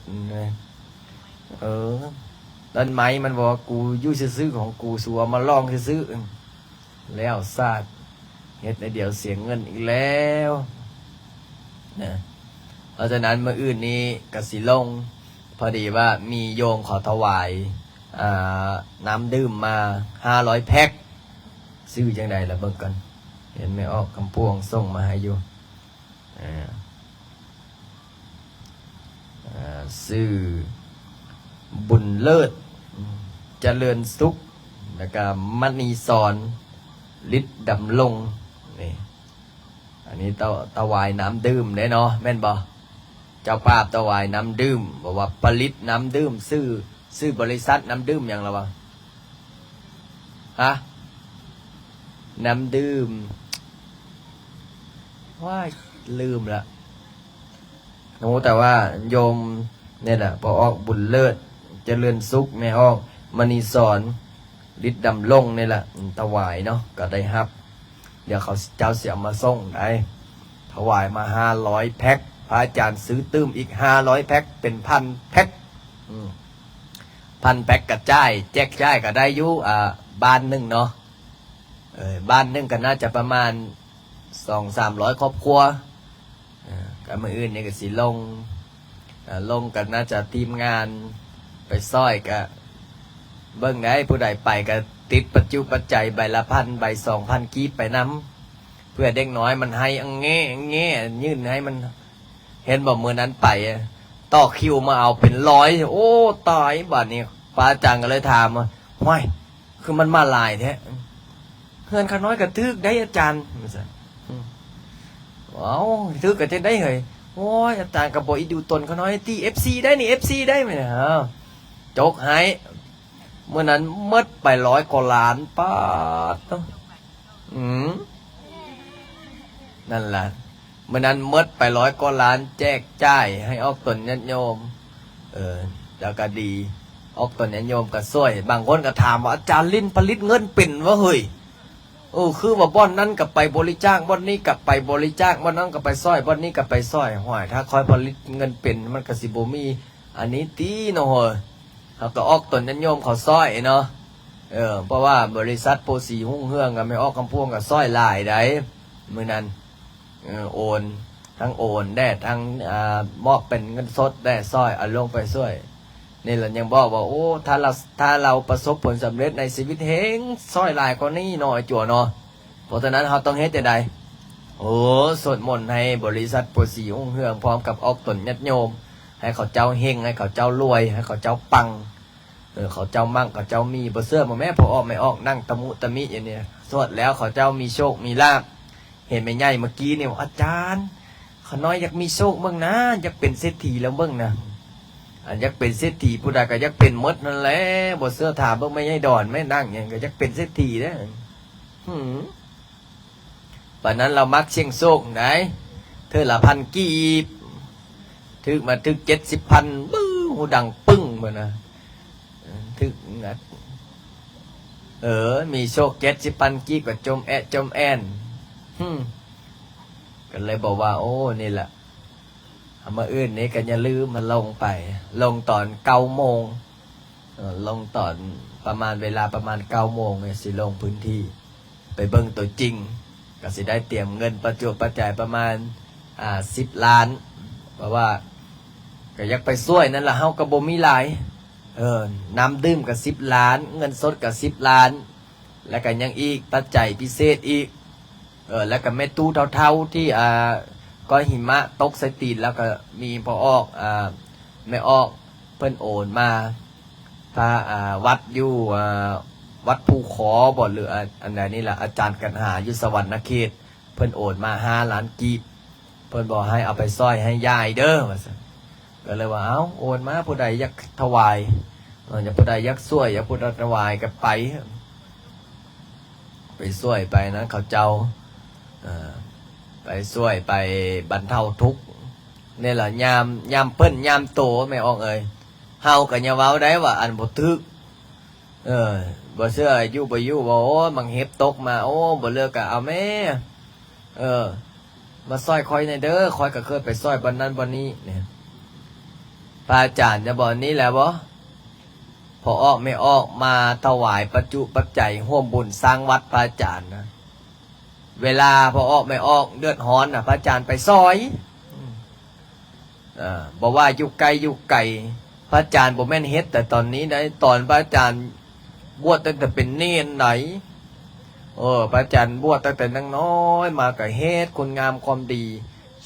ເອີ ຕອນໄມ້ມັນບອກວ່າ ກູຢູ່ຊື່ໆຂອງກູ ສູເອົາມາລອງຊື່ໆ. ແລ້ວຊາດ ເຮັດໃນດຽວເສຍເງິນອີກແລ້ວນະ. ເພາະສະນັ້ນມື້ອື່ນນີ້ກະຊິລົງ ພໍດີວ່າມີໂຍມເຂົາຖວາຍ ອ່າ ນ້ຳດື່ມມາຫ້າຮ້ອຍແພັກ. ຊື່ຈັ່ງໃດລະເບິ່ງກ່ອນ ເຫັນແມ່ອອກຄຳພວງສົ່ງມາໃຫ້ຢູ່. ເອີ ເອີ ຊື່ບຸນເລີດ ຈະເລີນສຸກ ແລ້ວກະມະນີສອນ ລິດດຳລົງ. ນີ້ ອັນນີ້ຖະ ຖວາຍນ້ຳດື່ມເດ້ເນາະ ແມ່ນບໍ່? ເຈົ້າພາບຖວາຍນ້ຳດື່ມ ບອກວ່າຜະລິດນ້ຳດື່ມ ຊື່ ຊື່ບໍລິສັດນ້ຳດື່ມຫຍັງລະວະ? ຮະ? ນ້ຳດື່ມ ວ້າຍ ລືມລະ. ຮູ້ແຕ່ວ່າໂຍມນີ້ແຫຼະ ພໍ່ອອກບຸນເລີດ ຈະເລີນສຸກ ແມ່ອອກມະນີສອນ ລິດດຳລົງນີ້ແຫຼະ ຖວາຍເນາະ ກະໄດ້ຮັບ. ດຽວເຂົາ ເຈົ້າຊິເອົາມາສົ່ງໄດ໋ ຖວາຍມາຫ້າຮ້ອຍແພັກ ພະອາຈານຊື້ຕື່ມອີກຫ້າຮ້ອຍແພັກ ເປັນພັນແພັກ. ອືມ ພັນແພັກກະຈ່າຍ ແຈກຈ່າຍກະໄດ້ຢູ່ ອ່າ ບ້ານໜຶ່ງເນາະ ເອີ ບ້ານໜຶ່ງກະໜ້າຈະປະມານສອງສາມຮ້ອຍຄອບຄົວ. ເອີ ກະມື້ອື່ນນີ້ກະຊິລົງ ເອີ ລົງກະໜ້າຈະທີມງານໄປຊ່ອຍ ກະເບິ່ງໄດ໋ ຜູ້ໃດໄປກະຕິດປັດຈຸປັດໄຈໃບລະພັນ ໃບສອງພັນກີບໄປນຳ ເພື່ອເດັກນ້ອຍມັນໄຫ້ອັງແງະອັງແງະ ຍື່ນໃຫ້ມັນ. ເຫັນບໍ່ ມື້ນັ້ນໄປຕໍ່ຄິວມາເອົາເປັນຮ້ອຍ ໂອ້ ຕາຍ ບາດນີ້ພະອາຈານກະເລີຍຖາມວ່າ ຫ້ວຍ ຄືມັນມາຫຼາຍແທ້? ເຮືອນຂ້ານ້ອຍກະຖືກໄດ໋ອາຈານ ວ່າຊັ້ນ. ອືມ ເອົ້າ ຖືກກະຈັ່ງໃດເຮີ້ຍ? ໂອ້ຍ ອາຈານກະບໍ່ອີ່ດູຕົນຂ້ານ້ອຍຕິ ເອັບຊີໄດ໋ນີ້ ເອັບຊີໄດ໋ ແມ່ນຫຍັງ ຈົກໃຫ້. ມື້ນັ້ນໝົດໄປຮ້ອຍກວ່າລ້ານ ປາດໂທ້. ອືມ ນັ້ນລະ ມື້ນັ້ນໝົດໄປຮ້ອຍກວ່າລ້ານ ແຈກຈ່າຍໃຫ້ອອກຕົນຍາດໂຍມ. ເອີ ແລ້ວກະດີ ອອກຕົນຍາດໂຍມກະຊ່ວຍ. ບາງຄົນກະຖາມວ່າ ອາຈານລິ້ນຜະລິດເງິນເປັນວະເຮີ້ຍ? ເອີ ຄືວ່າບ່ອນນັ້ນກະໄປບໍລິຈາກ ບ່ອນນີ້ກະໄປບໍລິຈາກ ບ່ອນນັ້ນກະໄປຊ່ອຍ ບ່ອນນີ້ກະໄປຊ່ອຍ. ຫ້ວຍ ຖ້າຂ້ອຍຜະລິດເງິນເປັນ ມັນກະຊິບໍ່ມີອັນນີ້ຕິເນາະເຮີ້ຍ. ເຮົາກະອອກຕົນຍາດໂຍມເຂົາຊ່ອຍເນາະ. ເອີ ເພາະວ່າບໍລິສັດໂພສີຮຸ່ງເຮືອງ ກະແມ່ອອກຄຳພວງກະຊ່ອຍຫຼາຍໃດ໋ ມື້ນັ້ນ. ເອີ ໂອນ ທັງໂອນແດ່ ທັງ ອ່າ ມອບເປັນເງິນສົດແດ່ ຊ່ອຍ ເອົາລົງໄປຊ່ວຍ. ນີ້ລະຍັງບອກວ່າ ໂອ້ ຖ້າລາວ ຖ້າລາວປະສົບຜົນສຳເລັດໃນຊີວິດ ແຮ່ງຊ່ອຍຫຼາຍກວ່ານີ້ເນາະ ໄອ້ຈົວເນາະ. ເພາະສະນັ້ນເຮົາຕ້ອງເຮັດຈັ່ງໃດ? ໂອ້ ສວດມົນໃຫ້ບໍລິສັດປົວສີຮຸ່ງເຮືອງ ພ້ອມກັບອອກຕົນຍາດໂຍມ ໃຫ້ເຂົາເຈົ້າເຮັງ ໃຫ້ເຂົາເຈົ້າລວຍ ໃຫ້ເຂົາເຈົ້າປັງ ເອີ ເຂົາເຈົ້າມັ້ງ ເຂົາເຈົ້າມີ. ບໍ່ເຊື່ອບໍ່ແມ່ນ ພໍ່ອອກແມ່ອອກນັ່ງຕະມຸຕະມິຢູ່ນີ້ ສວດແລ້ວເຂົາເຈົ້າມີໂຊກມີລາບ. ເຫັນແມ່ໃຫຍ່ເມື່ອກີ້ນີ້ວ່າ ອາຈານ ຂ້ານ້ອຍຢາກມີໂຊກເບິ່ງນາ ຢາກເປັນເສດຖີແລ້ວເບິ່ງນາ. ອັນຢາກເປັນເສດຖີ ຜູ້ໃດກໍຢາກເປັນໝົດນັ້ນແຫຼະ. ບໍ່ເຊື່ອຖາມເບິ່ງແມ່ໃຫຍ່ດອນ ແມ່ນາງຫຍັງກໍຢາກເປັນເສດຖີເດ້. ຫື ປານນັ້ນລາວມັກສ່ຽງໂຊກໄດ໋ ເທື່ອລະພັນກີບ ຖືກມາຖືກເຈັດສິບພັນ ບຶ້ ຫູດັງປຶ້ງເພິ່ນນະ ຖືກ ເອີ ມີໂຊກເຈັດສິບພັນກີບກໍຈົມແອະຈົມແອນ. ຫຶ ກໍເລີຍບອກວ່າ ໂອ້ ນີ້ແຫຼະ ມື້ອື່ນນີ້ກໍຢ່າລືມມາລົງໄປ ລົງຕອນເກົ້າໂມງ ເອີ ລົງຕອນປະມານ ເວລາປະມານເກົ້າໂມງນີ້ ຊິລົງພື້ນທີ່ໄປເບິ່ງຕົວຈິງ ກໍຊິໄດ້ຕຽມເງິນປະຈຸປັດໄຈປະມານ ອ່າ ສິບລ້ານ ເພາະວ່າກໍຢາກໄປຊ່ວຍນັ້ນລະ ເຮົາກໍບໍ່ມີຫຼາຍ ເອີ ນ້ຳດື່ມກໍສິບລ້ານ ເງິນສົດກໍສິບລ້ານ ແລ້ວກໍຍັງອີກປັດໄຈພິເສດອີກ ເອີ ແລ້ວກໍແມ່ຕູ້ເຖົ້າໆ ທີ່ ອ່າ ກ້ອນຫິມະຕົກໃສ່ຕີນ ແລ້ວກໍມີພໍ່ອອກ ອ່າ ແມ່ອອກ ເພິ່ນໂອນມາ ພະ ອ່າ ວັດຢູ່ ອ່າ ວັດພູຂໍບໍ ຫຼື ອາ ອັນໃດນີ້ລະ ອາຈານກັນຫາຢູ່ສະຫວັນນະເຂດ ເພິ່ນໂອນມາຫ້າລ້ານກີບ ເພິ່ນບອກໃຫ້ເອົາໄປຊ່ອຍໃຫ້ຍາຍເດີ ວ່າຊັ້ນ. ກໍເລີຍວ່າ ເອົ້າ ໂອນມາ ຜູ້ໃດຢາກຖວາຍ ເອີ ຢາກ ຜູ້ໃດຢາກຊ່ວຍ ຢາກຜູ້ໃດຖວາຍກໍໄປ ໄປຊ່ວຍໄປນຳເຂົາເຈົ້າ ເອີ ໄປຊ່ວຍໄປບັນເທົາທຸກ. ນີ້ລະຍາມ ຍາມເພິ່ນຍາມໂຕ ແມ່ອອກເອີຍ ເຮົາກໍຢ່າເວົ້າໄດ້ວ່າອັນບໍ່ຖືກ. ເອີ ບໍ່ເຊື່ອຢູ່ບໍ່ຢູ່ ວ່າ ໂອ້ ບັກເຫັບຕົກມາ ໂອ້ ບໍ່ເລີກກໍເອົາແມ້ ເອີ ມາຊ່ອຍຂ້ອຍແດ່ເດີ ຂ້ອຍກໍເຄີຍໄປຊ່ອຍບ່ອນນັ້ນບ່ອນນີ້. ນີ້ ພະອາຈານຈະບອກນີ້ແຫຼະບໍ ພໍ່ອອກແມ່ອອກມາຖວາຍປັດຈຸປັດໄຈຮ່ວມບຸນສ້າງວັດພະອາຈານນະ. ເວລາພໍ່ອອກແມ່ອອກເດືອດຮ້ອນນະ ພະອາຈານໄປຊ່ອຍ. ເອີ ບໍ່ວ່າຢູ່ໃກ້ຢູ່ໄກ ພະອາຈານບໍ່ແມ່ນເຮັດແຕ່ຕອນນີ້ໃດ໋ ຕອນພະອາຈານບວດຕັ້ງແຕ່ເປັນເນນໃດ໋. ເອີ ພະອາຈານບວດຕັ້ງແຕ່ຍັງນ້ອຍມາກໍເຮັດຄຸນງາມຄວາມດີ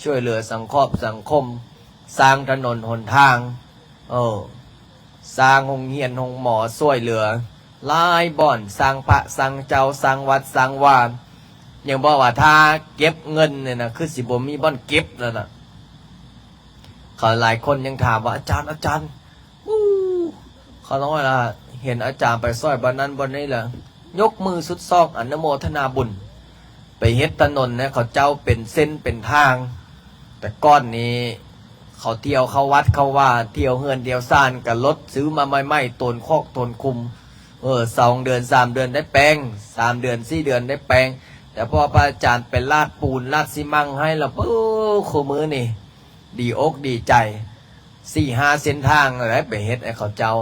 ຊ່ວຍເຫຼືອສັງຄອບສັງຄົມ ສ້າງຖະໜົນຫົນທາງ ເອີ ສ້າງໂຮງຮຽນໂຮງໝໍ ຊ່ວຍເຫຼືອຫຼາຍບ່ອນ ສ້າງພະສ້າງເຈົ້າ ສ້າງວັດສ້າງວາ. ຍັງບອກວ່າຖ້າເກັບເງິນນີ້ນະ ຄືຊິບໍ່ມີບ່ອນເກັບແລ້ວນະ. ເຂົາຫຼາຍຄົນຍັງຖາມວ່າ ອາຈານ ອາຈານ ອູ້ ຂ້ານ້ອຍລະເຫັນອາຈານໄປຊ່ອຍບ່ອນນັ້ນບ່ອນນີ້ລະ ຍົກມືສຸດຊອກອະນຸໂມທະນາບຸນ ໄປເຮັດຖະໜົນໃຫ້ເຂົາເຈົ້າເປັນເສັ້ນເປັນທາງ. ແຕ່ກ່ອນນີ້ເຂົາທ່ຽວເຂົ້າວັດເຂົ້າວາ ທ່ຽວເຮືອນທ່ຽວຊານ ກໍລົດຊື້ມາໃໝ່ໆ ໂຕນຄອກໂຕນຄຸມ ເອີ ສອງເດືອນສາມເດືອນໄດ້ແປງ ສາມເດືອນສີ່ເດືອນໄດ້ແປງ. ແຕ່ພໍພະອາຈານໄປລາດປູນລາດຊີມັງໃຫ້ລະ ໂອ້ ຄູ່ມື້ນີ້ດີອົກດີໃຈ ສີ່ຫ້າເສັ້ນທາງແຫຼະ ໄປເຮັດໃຫ້ເຂົາເຈົ້າ.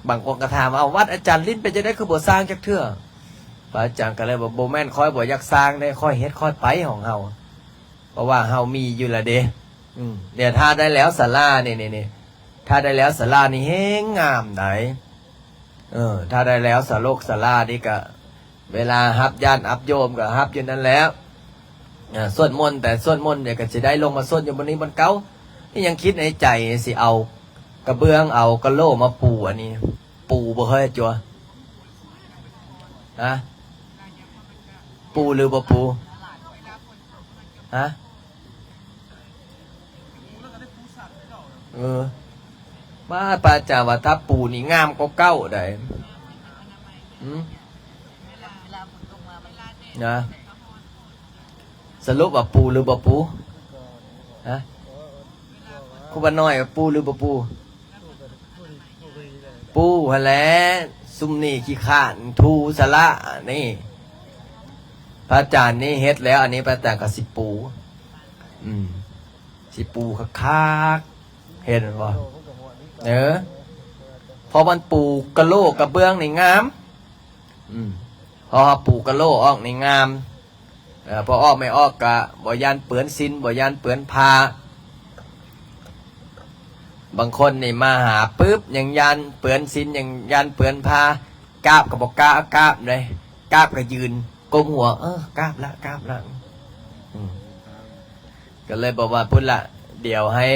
ບາງຄົນກໍຖາມວ່າ ເອົາ ວັດອາຈານລິ້ນເປັນຈັ່ງໃດ ຄືບໍ່ສ້າງຈັກເທື່ອ? ພະອາຈານກໍເລີຍວ່າ ບໍ່ແມ່ນຂ້ອຍບໍ່ຢາກສ້າງເດ້ ຂ້ອຍເຮັດຂ້ອຍໄປຂອງເຮົາ ເພາະວ່າເຮົາມີຢູ່ລະເດ້. ອືມ ດຽວຖ້າໄດ້ແລ້ວສາລານີ້ ນີ້ ນີ້ ຖ້າໄດ້ແລ້ວສາລານີ້ແຮງງາມໃດ໋. ເອີ ຖ້າໄດ້ແລ້ວສາລົກສາລານີ້ກະ ເວລາຮັບຍາດຮັບໂຍມກໍຮັບຢູ່ນັ້ນແຫຼະ. ເອີ ສວດມົນ ແຕ່ສວດມົນດຽວກໍຊິໄດ້ລົງມາສວດຢູ່ບ່ອນນີ້ບ່ອນເກົ່າ. ຍັງຄິດໃນໃຈຊິເອົາກະເບື້ອງ ເອົາກະໂຫຼມາປູອັນນີ້ ປູບໍ່ເຮີ້ຍຈົວ? ຮະ? ປູຫຼືບໍ່ປູ? ຮະ? ເອີ ມາ ພະອາຈານວ່າຖ້າປູນີ້ງາມກວ່າເກົ່າໃດ໋. ຫື ນະ ສະຫຼຸບວ່າປູຫຼືບໍ່ປູ? ຮະ? ຄູບານ້ອຍວ່າປູຫຼືບໍ່ປູ? ປູຫັ້ນແຫຼະ ຊຸມນີ້ຂີ້ຄ້ານຖູສາລານີ້. ພະອາຈານນີ້ເຮັດແລ້ວ ອັນນີ້ພະອາຈານກໍຊິປູ ອືມ ຊິປູຄັກໆ ເຫັນບໍ່? ເອີ ເພາະມັນປູກະໂຫຼກະເບື້ອງນີ້ງາມ. ອືມ ເພາະວ່າປູກະໂຫຼອອກນີ້ງາມ. ເອີ ພໍອອກແມ່ອອກກະບໍ່ຢ້ານເປື້ອນສິນ ບໍ່ຢ້ານເປື້ອນຜ້າ. ບາງຄົນນີ້ມາຫາປຶບ ຍັງຢ້ານເປື້ອນສິນ ຍັງຢ້ານເປື້ອນຜ້າ ກາບກໍບໍ່ກ້າກາບເດ້ ກາບກໍຢືນກົ້ມຫົວ ເອີ ກາບລະ ກາບລະ. ອືມ ກໍເລີຍບອກວ່າ ພຸ້ນລະ ດຽວໃຫ້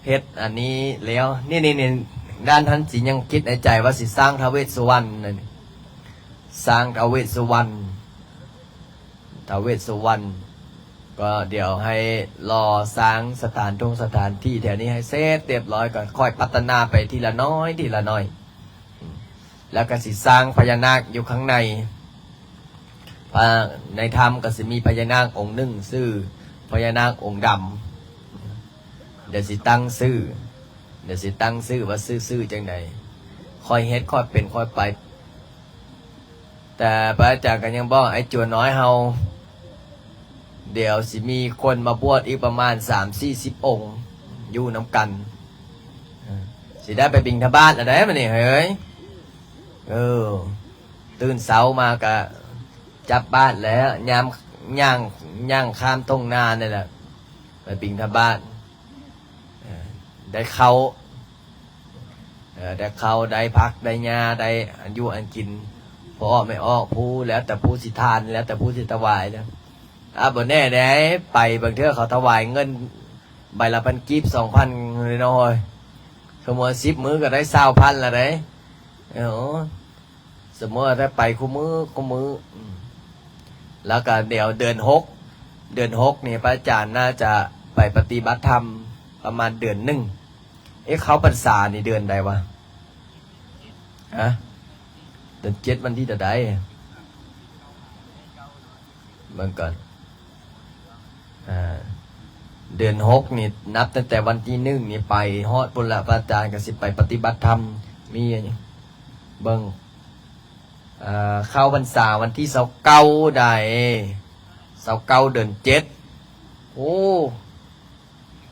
ເຮັດອັນນີ້ແລ້ວ ນີ້ໆໆ ດ້ານຫັ້ນຊິຍັງຄິດໃນໃຈວ່າຊິສ້າງທ້າວເວດສຸວັນນັ້ນ ສ້າງທ້າວເວດສຸວັນ ທ້າວເວດສຸວັນ ກໍດຽວໃຫ້ລໍສ້າງສະຖານທົ່ງສະຖານທີ່ແຖວນີ້ໃຫ້ເສັດຮຽບຮ້ອຍ ກໍຄ່ອຍພັດທະນາໄປທີລະໜ້ອຍ ທີລະໜ້ອຍ ແລ້ວກໍຊິສ້າງພະຍານາກຢູ່ຂ້າງໃນ ພະ ໃນຖ້ຳກໍຊິມີພະຍານາກອົງໜຶ່ງ ຊື່ພະຍານາກອົງດຳ ດຽວຊິຕັ້ງຊື່ ດຽວຊິຕັ້ງຊື່ວ່າຊື່ ຊື່ຈັ່ງໃດ ຄ່ອຍເຮັດ ຄ່ອຍເປັນ ຄ່ອຍໄປ ແຕ່ພະອາຈານກໍຍັງບອກໄອ້ຈົວນ້ອຍເຮົາ ດຽວຊິມີຄົນມາບວດອີກປະມານສາມສີ່ສິບອົງ ຢູ່ນຳກັນ ເອີ ຊິໄດ້ໄປບິນທະບາດແລ້ວເດ້ມື້ນີ້ເຮີ້ຍ ເອີ ຕື່ນເຊົ້າມາກະຈັບບາດແລ້ວ ຍາມຍ່າງ ຍ່າງຂ້າມທົ່ງນານີ້ແຫຼະ ໄປບິນທະບາດ ເອີ ໄດ້ເຂົ້າ ເອີ ໄດ້ເຂົ້າ ໄດ້ຜັກ ໄດ້ຫຍ້າ ໄດ້ອັນຢູ່ອັນກິນ ພໍອອກແມ່ອອກ ຜູ້ ແລ້ວແຕ່ຜູ້ຊິທານ ແລ້ວແຕ່ຜູ້ຊິຖວາຍແລ້ວ ອາ ບໍ່ແນ່ເດ້ ໄປບາງເທື່ອເຂົາຖວາຍເງິນໃບລະພັນກີບ ສອງພັນ ເລີຍເນາະ ສົມມຸດສິບມື້ກໍໄດ້ຊາວພັນລະເດ້ ເອີ ສົມມຸດວ່າໄດ້ໄປຄູ່ມື້ ຄູ່ມື້ ອືມ ແລ້ວກໍດຽວເດືອນຫົກ ເດືອນຫົກນີ້ພະອາຈານໜ້າຈະໄປປະຕິບັດທຳປະມານເດືອນໜຶ່ງ ເອະ ເຂົ້າພັນສານີ້ເດືອນໃດວະ? ຮະ? ເດືອນເຈັດ ວັນທີເທົ່າໃດ? ເບິ່ງກ່ອນ ອາ ເດືອນຫົກນີ້ ນັບຕັ້ງແຕ່ວັນທີໜຶ່ງນີ້ໄປຮອດພຸ້ນລະ ພະອາຈານກໍຊິໄປປະຕິບັດທຳ ມີ ເບິ່ງ ເອີ ເຂົ້າພັນສາວັນທີຊາວເກົ້າໃດ໋ ຊາວເກົ້າ ເດືອນເຈັດ ໂອ້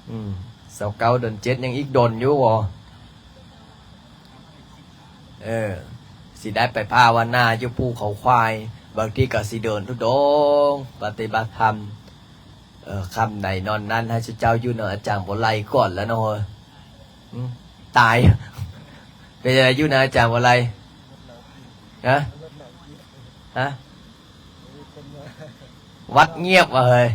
ອືມ ຊາວເກົ້າ ເດືອນເຈັດ ຍັງອີກດົນຢູ່ບໍ? ເອີ ຊິໄດ້ໄປພາວະນາຢູ່ພູເຂົາຄວາຍ ບາງທີກໍຊິເດີນທຸດົງປະຕິບັດທຳ ເອີ ຄ່ຳໃດນອນນັ້ນ ໃຫ້ເຈົ້າຢູ່ນຳອາຈານບົວໄລກ່ອນແລ້ວເນາະ ອືມ ຕາຍ ເປັນຈັ່ງໃດຢູ່ນຳອາຈານບົວໄລ? ຮະ? ຮະ? ວັດງຽບວ່າເຮີ້ຍ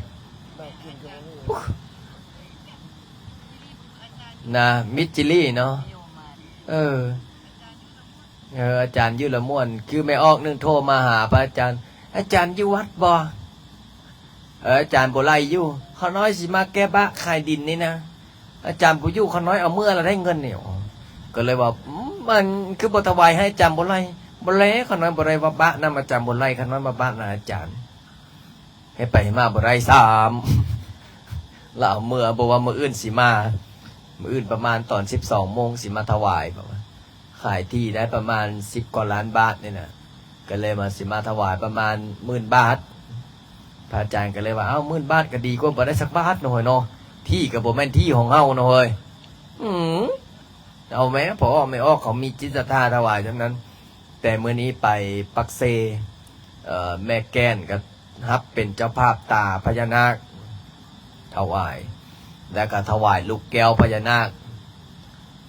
ນະ ມິດຈິລີເນາະ ເອີ ເອີ ອາຈານຢູ່ລະມ່ວນ ຄືແມ່ອອກໜຶ່ງໂທມາຫາພະອາຈານ ອາຈານຢູ່ວັດບໍ່? ເອີ ອາຈານບໍ່ໄລ່ຢູ່ ຂ້ານ້ອຍຊິມາແກ້ບາກຂາຍດິນນີ້ນະ ອາຈານບໍ່ຢູ່ ຂ້ານ້ອຍເອົາເມືອລະໄດ້ເງິນນີ້ ກໍເລີຍວ່າ ອືມ ມັນຄືບໍ່ຖວາຍໃຫ້ອາຈານບໍ່ໄລ່? ບໍ່ແລ ຂ້ານ້ອຍບໍ່ໄດ້ວ່າບາກນຳອາຈານບໍ່ໄລ່ ຂ້ານ້ອຍມາບາກນຳອາຈານ ເຮັດໄປເຮັດມາບໍ່ໄດ້ຊ້ຳ ລະເອົາເມືອ ບອກວ່າມື້ອື່ນຊິມາ ມື້ອື່ນປະມານຕອນສິບສອງໂມງຊິມາຖວາຍ ເພາະວ່າຂາຍທີ່ໄດ້ປະມານສິບກວ່າລ້ານບາດນີ້ນະ ກໍເລີຍວ່າຊິມາຖວາຍປະມານໝື່ນບາດ ພະອາຈານກໍເລີຍວ່າ ເອົ້າ ໝື່ນບາດກໍດີກວ່າບໍ່ໄດ້ຈັກບາດເນາະເຮີ້ຍເນາະ ທີ່ກໍບໍ່ແມ່ນທີ່ຂອງເຮົາເນາະເຮີ້ຍ ອືມ ເອົາແມ້ ພໍອອກແມ່ອອກ ເຂົາມີຈິດສັດທາຖວາຍທັງນັ້ນ ແຕ່ມື້ນີ້ໄປປາກເຊ ເອີ ແມ່ແກ່ນກໍ ຮັບເປັນເຈົ້າພາບຕາພະຍານາກ ຖວາຍ ແລ້ວກໍຖວາຍລູກແກ້ວພະຍານາກ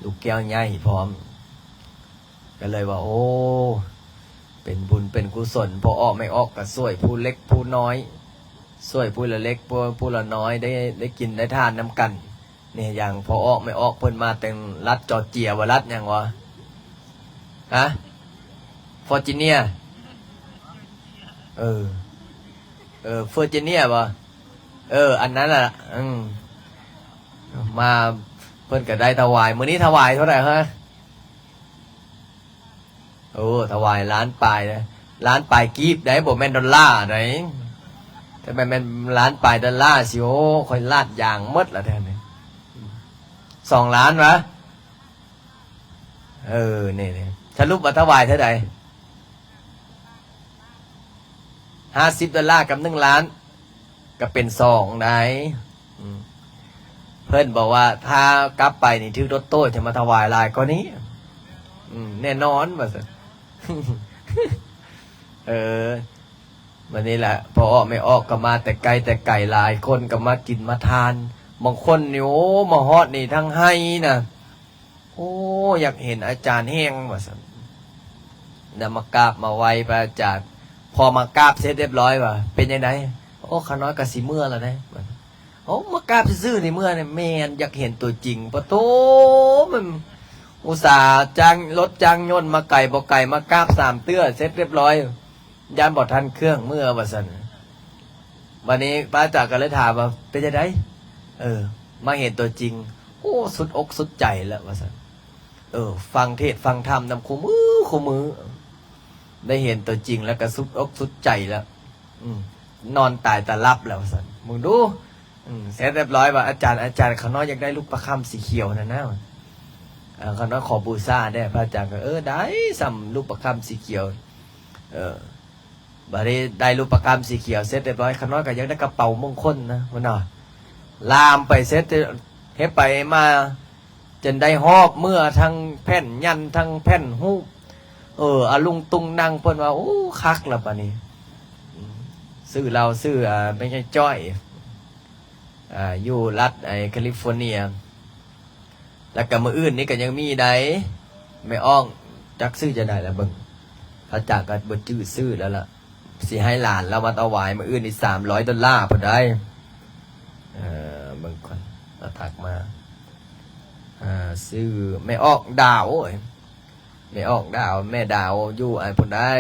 ລູກແກ້ວໃຫຍ່ພ້ອມ ກໍເລີຍວ່າ ໂອ້ ເປັນບຸນເປັນກຸສົນ ພໍ່ອອກແມ່ອອກກໍຊ່ວຍຜູ້ເລັກຜູ້ນ້ອຍ ຊ່ວຍຜູ້ລະເລັກຜູ້ ຜູ້ລະນ້ອຍ ໄດ້ ໄດ້ກິນໄດ້ທານນຳກັນ. ນີ້ຢ່າງພໍ່ອອກແມ່ອອກເພິ່ນມາແຕ່ງລັດຈໍເຈຍ ວ່າລັດຫຍັງວະ? ຮະ? ເວີຈິເນຍ? ເອີ ເອີ ເວີຈິເນຍບໍ່? ເອີ ອັນນັ້ນລະ ອືມ ມາ ເພິ່ນກໍໄດ້ຖວາຍ ມື້ນີ້ຖວາຍເທົ່າໃດຮະ? ໂອ້ ຖວາຍລ້ານປາຍນະ ລ້ານປາຍກີບໄດ໋ ບໍ່ແມ່ນດອນລາໄດ໋ ຖ້າແມ່ນ ແມ່ນລ້ານປາຍດອນລາຊິ ໂອ້ ຂ້ອຍລາດຢາງໝົດລະແທ້ນີ້ ສອງລ້ານຫວາ? ເອີ ນີ້ ນີ້ ສະຫຼຸບວ່າຖວາຍເທົ່າໃດ? ຫ້າສິບດອນລາກັບໜຶ່ງລ້ານ ກໍເປັນສອງໄດ໋ ອືມ ເພິ່ນບອກວ່າຖ້າກັບໄປນີ້ຖືກລົດໂຕ້ຈະມາຖວາຍຫຼາຍກວ່ານີ້ ອືມ ແນ່ນອນວ່າຊັ້ນ ເອີ ບັດນີ້ລະ ພໍ່ອອກແມ່ອອກກໍມາແຕ່ໄກແຕ່ໄກ ຫຼາຍຄົນກໍມາກິນມາທານ ບາງຄົນນີ້ ໂອ້ ມາຮອດນີ້ທັງໄຫ້ນະ ໂອ້ ຢາກເຫັນອາຈານແຮງວ່າຊັ້ນ ນຳມາກາບມາໄຫວ້ພະອາຈານ ພໍມາກາບເສັດຮຽບຮ້ອຍວ່າ ເປັນຈັ່ງໃດ? ໂອ້ ໂອ້ ຂ້ານ້ອຍກໍຊິເມືອແລ້ວເດ້. ໂອ້ ມາກາບຊື່ໆ ນີ້ເມືອນີ້ ແມ່ນ ຢາກເຫັນຕົວຈິງ. ປະໂທ້ ມັນອຸດສ່າຈ້າງລົດຈ້າງຍົນມາໄກບໍ່ໄກ ມາກາບສາມເທື່ອ ເສັດຮຽບຮ້ອຍ ຢ້ານບໍ່ທັນເຄື່ອງເມືອວ່າຊັ້ນ. ບັດນີ້ພະອາຈານກໍເລີຍຖາມວ່າ ເປັນຈັ່ງໃດ? ເອີ ມາເຫັນຕົວຈິງ ໂອ້ ສຸດອົກສຸດໃຈແລ້ວວ່າຊັ້ນ. ເອີ ຟັງເທດຟັງທຳນຳຄູ່ມື້ຄູ່ມື້ ໄດ້ເຫັນຕົວຈິງແລ້ວກໍສຸດອົກສຸດໃຈແລ້ວ. ອືມ ນອນຕາຍຕາຫຼັບແລ້ວວ່າຊັ້ນ. ເບິ່ງດູ ອືມ ເສັດຮຽບຮ້ອຍວ່າ ອາຈານ ອາຈານ ຂ້ານ້ອຍຢາກໄດ້ລູກປະຄຳສີຂຽວນັ້ນນະ. ເອີ ຂ້ານ້ອຍຂໍບູຊາແດ່. ພະອາຈານກໍ ເອີ ໄດ້ສ່ຳລູກປະຄຳສີຂຽວ. ເອີ ບັດນີ້ໄດ້ລູກປະຄຳສີຂຽວເສັດຮຽບຮ້ອຍ ຂ້ານ້ອຍກໍຢາກໄດ້ກະເປົາມົງຄົນນະ ພຸ້ນນະ. ລາມໄປເສັດ ເຮັດໄປມາ ຈົນໄດ້ຫອບເມືອ ທັງແຜ່ນຍັນ ທັງແຜ່ນຮູບ. ເອີ ອະລຸງຕຸງນັງ ເພິ່ນວ່າ ໂອ້ ຄັກລະບາດນີ້. ອືມ ຊື່ລາວ ຊື່ ອາ ແມ່ໃຫຍ່ຈ້ອຍ ອາ ຢູ່ລັດໄອ້ຄາລິຟໍເນຍ. ແລ້ວກໍມື້ອື່ນນີ້ກໍຍັງມີໃດ໋ ແມ່ອອກ ຈັກຊື່ຈັ່ງໃດລະເບິ່ງ ພະອາຈານກໍບໍ່ຈື່ຊື່ແລ້ວລະ. ຊິໃຫ້ຫຼານລາວມາຖວາຍມື້ອື່ນນີ້ ສາມຮ້ອຍໂດລາພຸ້ນໃດ໋. ເອີ ເບິ່ງກ່ອນ ລາວທັກມາ ອາ ຊື່ແມ່ອອກດາວ ໂອ້ຍ ແມ່ອອກດາວ ແມ່ດາວຢູ່ອັນພຸ້ນໃດ໋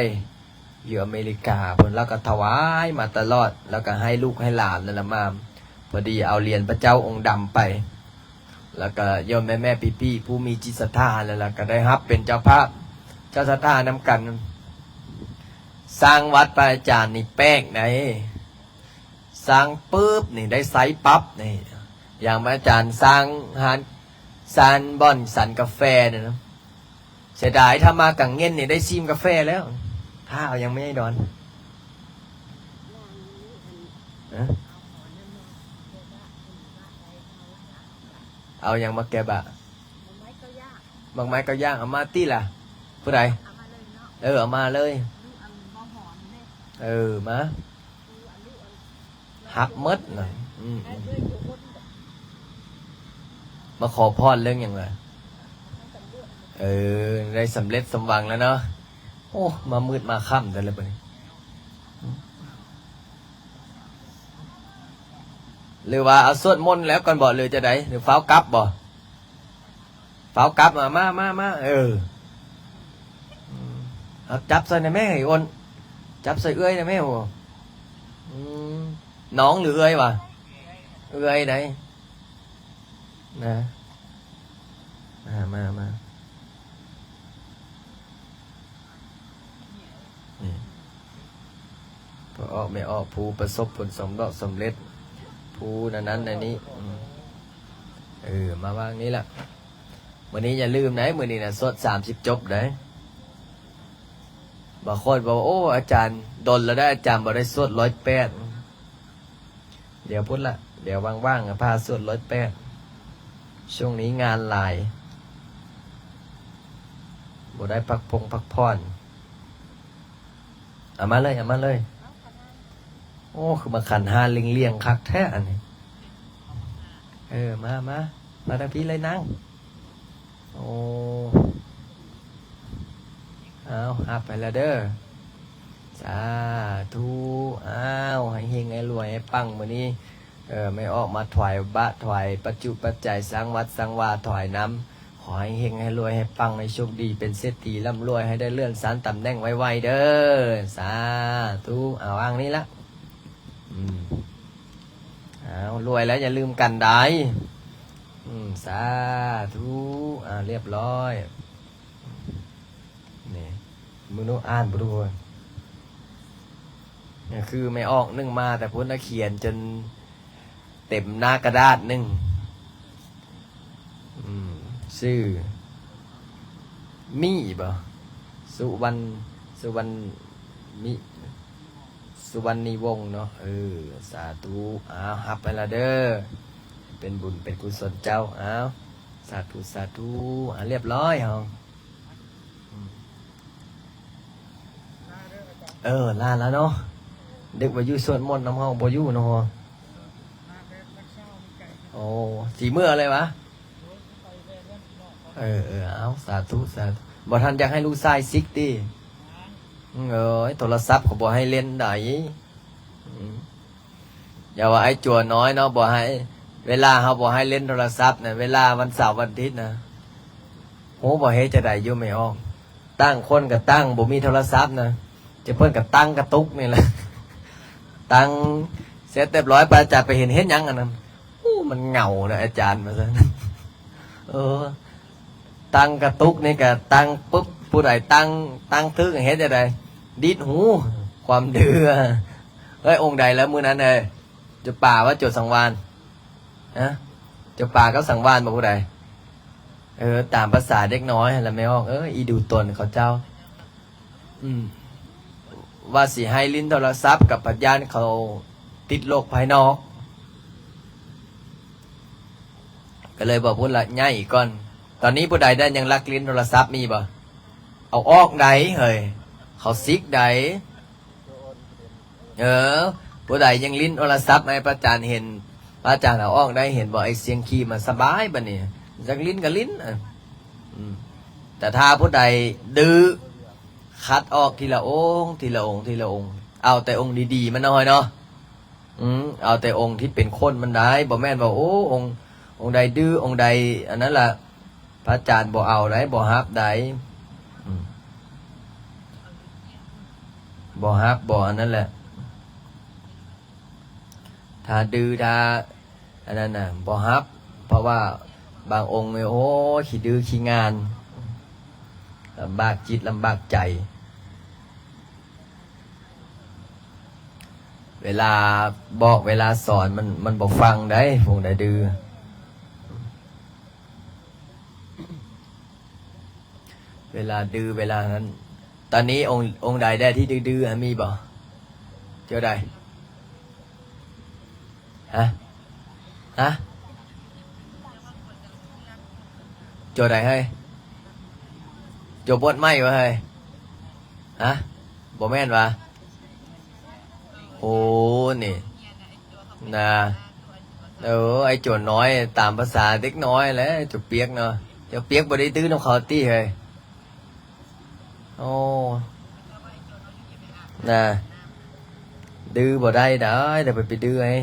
ຢູ່ອາເມລິກາພຸ້ນ. ລາວກໍຖວາຍມາຕະຫຼອດ ແລ້ວກໍໃຫ້ລູກໃຫ້ຫຼານນັ້ນລະມາ. ພໍດີເອົາຫຼຽນພະເຈົ້າອົງດຳໄປ ແລ້ວກໍໂຍມແມ່ໆ ພີ່ໆ ຜູ້ມີຈິດສັດທາ ແລ້ວລະກໍໄດ້ຮັບເປັນເຈົ້າພາບເຈົ້າສັດທານຳກັນ. ສ້າງວັດພະອາຈານນີ້ແປກໃດ໋ ສ້າງປຶບນີ້ໄດ້ໃຊ້ປັບນີ້. ຢ່າງພະອາຈານສ້າງຮ້ານ ສ້າງບ່ອນສັນກາແຟນີ້ນະ ເສຍດາຍ ຖ້າມາກາງເວັນນີ້ໄດ້ຊີມກາແຟແລ້ວ. ຖ້າເອົາຫຍັງແມ່ໃຫຍ່ດອນ? ຮະ? ເອົາຫຍັງມາແກະບະ? ໝາກໄມ້ເກົ້າຢ່າງ ເອົາມາຕິລະ. ຜູ້ໃດ? ເອີ ເອົາມາເລີຍ. ເອີ ມາ ຮັບໝົດນະ. ອືມ ອືມ ມາຂໍພອນເລື່ອງຫຍັງລະ? ເອີ ໄດ້ສຳເລັດສົມຫວັງແລ້ວເນາະ. ໂອ້ ມາມືດມາຄ່ຳແຕ່ລະບາດນີ້. ຫຼືວ່າເອົາສວດມົນແລ້ວກ່ອນບໍ ຫຼືຈັ່ງໃດ? ຫຼືຟ້າວກັບບໍ? ຟ້າວກັບມາ ມາ ມາ ມາ ເອີ ອືມ ເອົາຈັບໃສ່ແດ່ແມ່ ໄອ້ອ້ນ ຈັບໃສ່ເອື້ອຍແດ່ແມ່. ໂອ້ ອືມ ນ້ອງຫຼືເອື້ອຍຫວາ? ເອື້ອຍໃດ໋ນະ. ມາ ມາ ມາ ນີ້ ພໍ່ອອກແມ່ອອກ ຜູ້ປະສົບຜົນສຳເລັດ ຜູ້ນັ້ນນັ້ນນັ້ນນີ້. ອືມ ເອີ ມາວາງນີ້ລະ. ມື້ນີ້ຢ່າລືມໄດ໋ ມື້ນີ້ນະ ສວດສາມສິບຈົບໄດ໋. ບາງຄົນບອກວ່າ ໂອ້ ອາຈານ ດົນແລ້ວໄດ໋ ອາຈານບໍ່ໄດ້ສວດຮ້ອຍແປດ. ດຽວພຸ້ນລະ ດຽວວ່າງໆ ພາສວດຮ້ອຍແປດ. ຊ່ວງນີ້ງານຫຼາຍ ບໍ່ໄດ້ພັກພົງພັກຜ່ອນ. ເອົາມາເລີຍ ເອົາມາເລີຍ. ໂອ້ ຄືມາຂັນຫ້າລ້ຽງໆ ຄັກແທ້ອັນນີ້. ເອີ ມາ ມາ ມາທາງພີ້ເລີຍນາງ. ໂອ້ ອ້າວ ຮັບໃຫ້ລະເດີ ສາທຸ. ອ້າວ ໃຫ້ເຮັງໃຫ້ລວຍໃຫ້ປັງມື້ນີ້. ເອີ ແມ່ອອກມາຖວາຍບາດ ຖວາຍປັດຈຸປັດໄຈ ສ້າງວັດສ້າງວາ ຖວາຍນຳ. ຂໍໃຫ້ເຮັງໃຫ້ລວຍໃຫ້ປັງ ໃຫ້ໂຊກດີ ເປັນເສດຖີລ່ຳລວຍ ໃຫ້ໄດ້ເລື່ອນຊັ້ນຕຳແໜ່ງໄວໆເດີ ສາທຸ. ເອົາ ວາງນີ້ລະ. ອືມ ເອົາ ລວຍແລ້ວຢ່າລືມກັນໄດ໋. ອືມ ສາທຸ. ອ່າ ລຽບຮ້ອຍ. ນີ້ ເບິ່ງດູ ອ່ານບໍ່ຮູ້. ນີ້ຄືແມ່ອອກໜຶ່ງມາແຕ່ພຸ້ນນະ ຂຽນຈົນເຕັມໜ້າກະດາດໜຶ່ງ. ອືມ ຊື່ ມີບໍ? ສຸວັນ ສຸວັນ ມີ ສຸວັນນີວົງເນາະ. ເອີ ສາທຸ. ອ້າວ ຮັບໃຫ້ລະເດີ ເປັນບຸນເປັນກຸສົນເຈົ້າ. ອ້າວ ສາທຸ ສາທຸ. ອ່າ ລຽບຮ້ອຍເຮົາ. ອືມ ເອີ ລາລະເນາະ ນຶກວ່າຢູ່ສວດມົນນຳເຮົາ ບໍ່ຢູ່ເນາະ. ໂອ້ ຊິເມືອເລີຍຫວາ? ເອີ ເອີ ເອົາ ສາທຸ ສາທຸ. ບໍ່ທັນຢາກໃຫ້ລູກຊາຍຊິກຕິ? ເອີຍ ໂທລະສັບກໍບໍ່ໃຫ້ເຫຼັ້ນໃດ໋. ອືມ ຢ່າວ່າໄອ້ຈົວນ້ອຍເນາະ ບໍ່ໃຫ້ ເວລາເຮົາບໍ່ໃຫ້ຫຼິ້ນໂທລະສັບນະ ເວລາວັນເສົາວັນອາທິດນະ ຮູ້ບໍ່ເຮັດຈັ່ງໃດຢູ່ແມ່ອອກ? ຕ່າງຄົນກໍຕ່າງບໍ່ມີໂທລະສັບນະ ເຈົ້າເພິ່ນກໍຕັ້ງກະຕຸກນີ້ແຫຼະ ຕັ້ງເສັດຮຽບຮ້ອຍ ພະອາຈານໄປເຫັນ ເຮັດຫຍັງອັນນັ້ນ? ໂອ້ ມັນເຫງົານະອາຈານ ວ່າຊັ້ນ. ເອີ ຕັ້ງກະຕຸກນີ້ກະຕັ້ງປຶບ ຜູ້ໃດຕັ້ງ ຕັ້ງຖືກເຮັດຈັ່ງໃດ? ດີດຫູ ຄວາມດື້. ເອີຍ ອົງໃດລະມື້ນັ້ນເອີຍ? ເຈົ້າປ່າວ່າ ເຈົ້າສັງວານ? ຮະ? ເຈົ້າປ່າກັບສັງວານບໍ່ ຜູ້ໃດ? ເອີ ຕາມພາສາເດັກນ້ອຍຫັ້ນລະແມ່ອອກເອີຍ ອີດູຕົນເຂົາເຈົ້າ. ອືມ ວ່າຊິໃຫ້ຫຼິ້ນໂທລະສັບກັບພັດຢ້ານເຂົາຕິດໂລກພາຍນອກ ກໍເລີຍບອກພຸ້ນລະ ຍ້າຍອີກກ່ອນ. ຕອນນີ້ຜູ້ໃດໄດ້ຍັງລັກຫຼິ້ນໂທລະສັບມີບໍ່? ເອົາອອກໄດ໋ເຮີ້ຍ ເຂົາຊິກໄດ໋. ເອີ ຜູ້ໃດຍັງຫຼິ້ນໂທລະສັບໃຫ້ພະອາຈານເຫັນ ພະອາຈານເອົາອອກໄດ້ ເຫັນບໍ່? ໄອ້ສຽງຄີມັນສະບາຍບັດນີ້ ຢາກຫຼິ້ນກໍຫຼິ້ນ. ອືມ ແຕ່ຖ້າຜູ້ໃດດື້ ຄັດອອກທີລະອົງ ທີລະອົງ ທີລະອົງ ເອົາແຕ່ອົງດີໆ ມັນນ້ອຍເນາະ. ອືມ ເອົາແຕ່ອົງທີ່ເປັນຄົນມັນໄດ້ ບໍ່ແມ່ນວ່າ ໂອ້ ອົງ ອົງໃດດື້ ອົງໃດອັນນັ້ນລະ ພະອາຈານບໍ່ເອົາໄດ໋ ບໍ່ຮັບໄດ໋. ອືມ ບໍ່ຮັບ ບໍ່ອັນນັ້ນແຫຼະ ຖ້າດື້ ຖ້າອັນນັ້ນນະ ບໍ່ຮັບ ເພາະວ່າບາງອົງນີ້ ໂອ້ ຂີ້ດື້ຂີ້ງານ ລຳບາກຈິດລຳບາກໃຈ. ເວລາບອກເວລາສອນ ມັນ ມັນບໍ່ຟັງໄດ໋ ພວກໃດດື້ ເວລາດື້ ເວລານັ້ນ. ຕອນນີ້ອົງ ອົງໃດແດ່ທີ່ດື້ໆ ມີບໍ່? ເຈົ້າໃດ? ຮະ? ຮະ? ໂຈໃດເຮີ້ຍ? ໂຈບົດໃໝ່ວະເຮີ້ຍ? ຮະ? ບໍ່ແມ່ນວະ? ໂອ້ ນີ້ນະ ເອີ ໄອ້ໂຈນ້ອຍ ຕາມພາສາເດັກນ້ອຍແຫຼະ ໂຈປຽກເນາະ. ເຈົ້າປຽກບໍ່ໄດ້ດື້ນຳເຂົາຕິເຮີ້ຍ? ໂອ້ ນະ ດື້ບໍ່ໄດ້ດາຍ ແຕ່ໄປ ໄປດື້ໃຫ້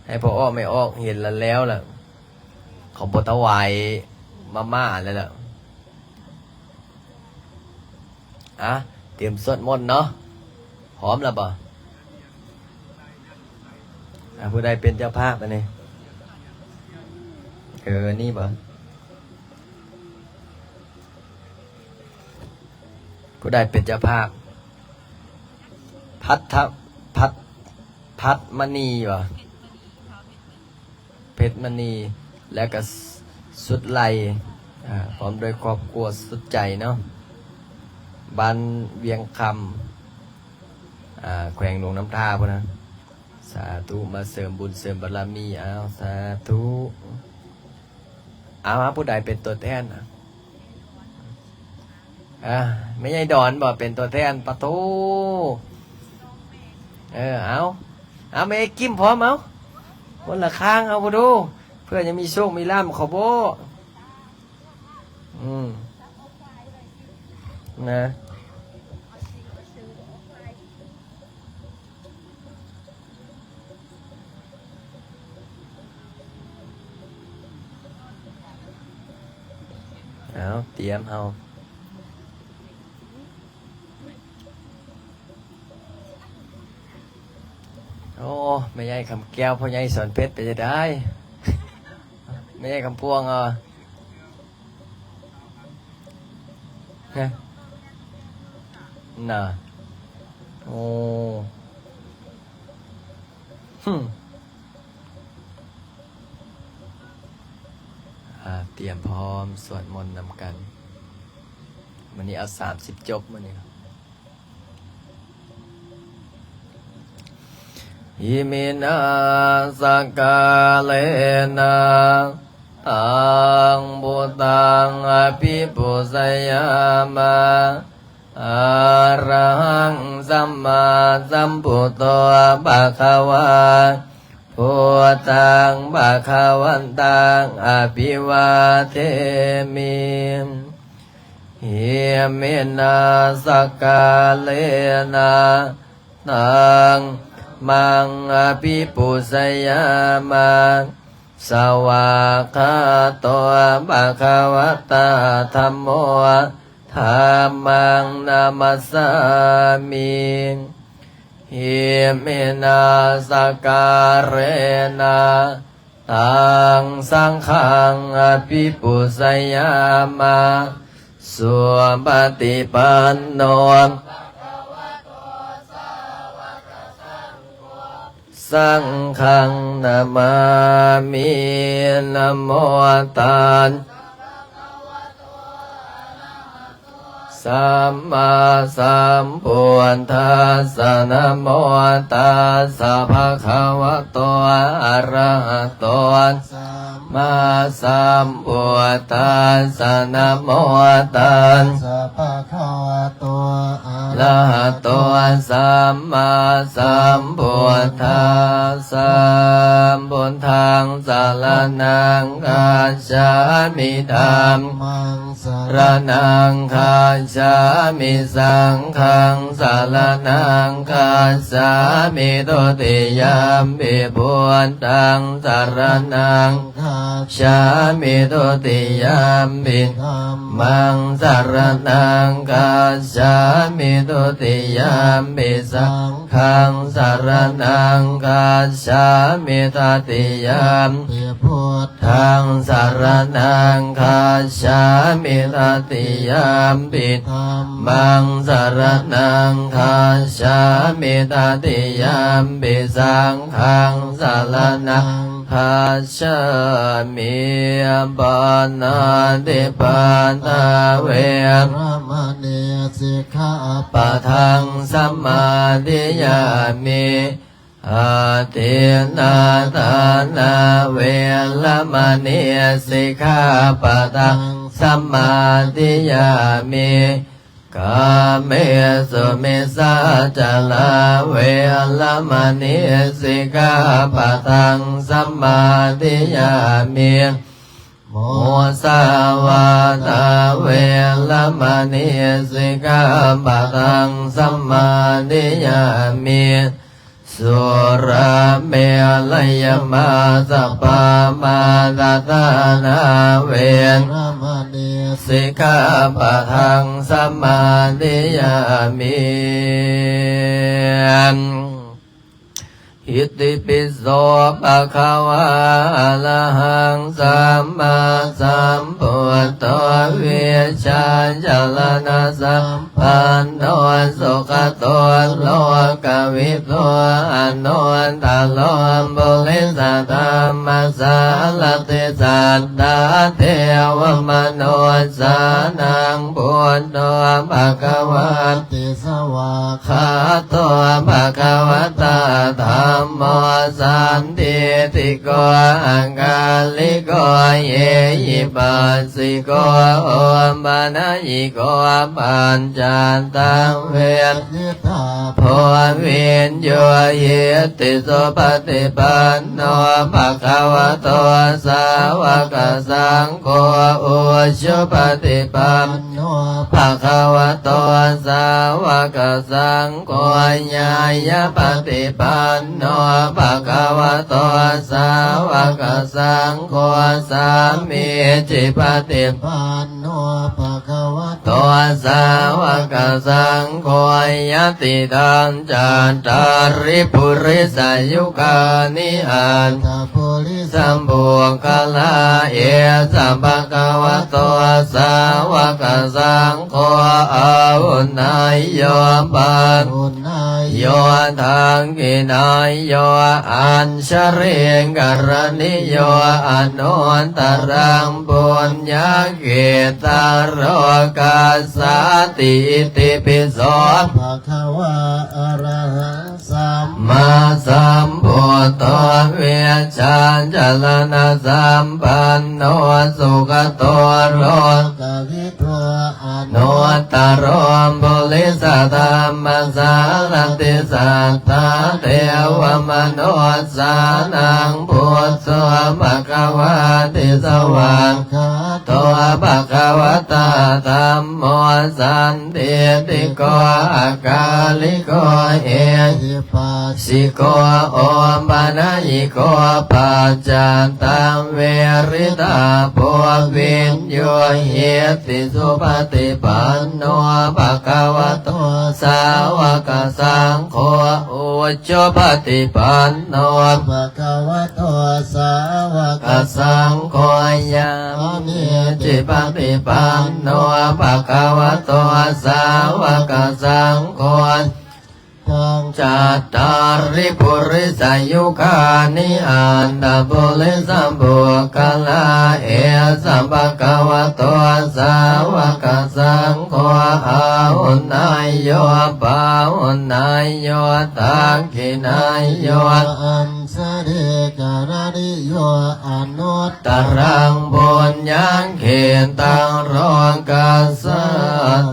ໃຫ້ພໍ່ອອກແມ່ອອກເຫັນລະແລ້ວລະ ເຂົາບໍ່ຖວາຍມາມ່າແລ້ວລະ. ອະ ຕຽມສວດມົນເນາະ ພ້ອມແລ້ວບໍ່? ອະ ຜູ້ໃດເປັນເຈົ້າພາບອັນນີ້? ເອີ ນີ້ບໍ່? ຜູ້ໃດເປັນເຈົ້າພາບ? ພັດທະ ພັດ ພັດມະນີບໍ່? ເພັດມະນີ ແລະກະສຸດໄຫຼ ອາ ພ້ອມດ້ວຍຄອບຄົວສຸດໃຈເນາະ ບ້ານວຽງຄຳ ອາ ແຂວງຫຼວງນ້ຳທາພຸ້ນນະ. ສາທຸ ມາເສີມບຸນເສີມບາລະມີ ອ້າວ ສາທຸ. ເອົາ ເອົາ ຜູ້ໃດເປັນຕົວແທນ? ອາ ແມ່ໃຫຍ່ດອນບໍ່ເປັນຕົວແທນ? ປະໂທ ເອີ ເອົາ ເອົາ ແມ່ກິມພ້ອມ ເອົາ ຄົນລະຂ້າງ ເອົາ ບໍ່ດູ ເພື່ອຈະມີໂຊກມີລາບ ເຂົາບໍ່ ອືມ ນະ. ເອົາ ຕຽມເຮົາ. ໂອ້ ແມ່ໃຫຍ່ຄຳແກ້ວ ພໍ່ໃຫຍ່ສອນເພັດ ເປັນຈັ່ງໃດ? ແມ່ໃຫຍ່ຄຳພວງ ເອີ ຮະ ນະ ໂອ້ ຫຶ ອາ ຕຽມພ້ອມສວດມົນນຳກັນ. ມື້ນີ້ເອົາສາມສິບຈົບ ມື້ນີ້. ອິມິນາ ສັກກາເລນະ ຕັງ ບຸດທັງ ອະພິປູຊະຍາມະ. ອາຣະຫັງ ສຳມາສຳພຸດໂທ ພະຄະວາ ພຸດທັງ ພະຄະວັນຕັງ ອະພິວາເທມິ. ອິມິນາ ສັກກາເລນະ ຕັງ maṃ abhipūjayāma. Svākkhāto bhagavatā dhammo, dhammaṃ namassāmi. Iminā sakkārena taṃ saṅghaṃ abhipūjayāma. Supaṭipanno saṅghaṃ namāmi. Namo tassa sammāsambuddhassa. Namo tassa bhagavato arahato sammāsambuddhassa. Namo tassa bhagavato arahato sammāsambuddhassa. Buddhaṃ saraṇaṃ gacchāmi. Dhammaṃ saraṇaṃ gacchāmi. Saṅghaṃ saraṇaṃ gacchāmi. Dutiyampi buddhaṃ saraṇaṃ gacchāmi. Dutiyampi dhammaṃ saraṇaṃ gacchāmi. Dutiyampi saṅghaṃ saraṇaṃ gacchāmi. Tatiyampi buddhaṃ saraṇaṃ gacchāmi. Tatiyampi dhammaṃ saraṇaṃ gacchāmi. Tatiyampi saṅghaṃ saraṇaṃ gacchāmi. Pāṇātipātā veramaṇī sikkhāpadaṃ samādiyāmi. Adinnādānā veramaṇī sikkhāpadaṃ samādiyāmi. Kāmesu micchācārā veramaṇī sikkhāpadaṃ samādiyāmi. Musāvādā veramaṇī sikkhāpadaṃ samādiyāmi. Surāmerayamajjapamādaṭṭhānā veramaṇī sikkhāpadaṃ samādiyāmi. Itipi so bhagavā arahaṃ sammāsambuddho vijjācaraṇasam- panno sugato lokavidū anuttaro purisadammasārathi satthā devamanussānaṃ buddho bhagavāti. Svākkhāto bhagavatā dhammo sandiṭṭhiko akāliko ehipassiko opanayiko paccattaṃ veditabbo viññūhīti. Supaṭipanno bhagavato sāvakasaṅgho, ujupaṭipanno bhagavato sāvakasaṅgho, ñāyapaṭipanno bhagavato sāvakasaṅgho, sāmīcipaṭipanno bhagavato sāvakasaṅgho, yadidaṃ cattāri purisayugāni aṭṭha purisapuggalā, esa bhagavato sāvakasaṅgho, āhuneyyo pāhuneyyo dakkhiṇeyyo añjalikaraṇīyo, anuttaraṃ puññakkhettaṃ lokassāti. Itipi so bhagavā arahaṃ sammāsambuddho vijjācaraṇasampanno sugato lokavidū anuttaro purisadammasārathi satthā devamanussānaṃ buddho bhagavāti. Svākkhāto ພະຄະວະຕາ ທຳໂມ ສັນທິດຖິໂກ ອາກາລິໂກ ເອຫິປັດສິໂກ ໂອປະນະຍິໂກ ປັດຈັດຕະເວຣິຕາໂພ ວິນໂຍຫິຕິສຸປະຕິປັນໂນ ພະຄະວະໂຕ ສາວະກະສັງໂຄ ອຸຈຸປະຕິປັນໂນ ພະຄະວະໂຕ ສາວະກະສັງໂຄ ຍາມິຈິປະຕິປັນໂນ ພະຄະວະໂຕ ສາວະກະສັງໂຄ ຕັງ ຈັດຕາລິ ປຸລິສະຍຸຄານິ ອັດຖະປຸລິສະປຸກຄະລາ ເອສະ ພະຄະວະໂຕ ສາວະກະສັງໂຄ ອາຫຸນນາໂຍ ປາຫຸນນາໂຍ ທັກຂິນາໂຍ ອັນຊະລີກະລະນິໂຍ ອະນຸດຕະລັງ ປຸນຍັງເຂດຕັງ ໂລກັດສາ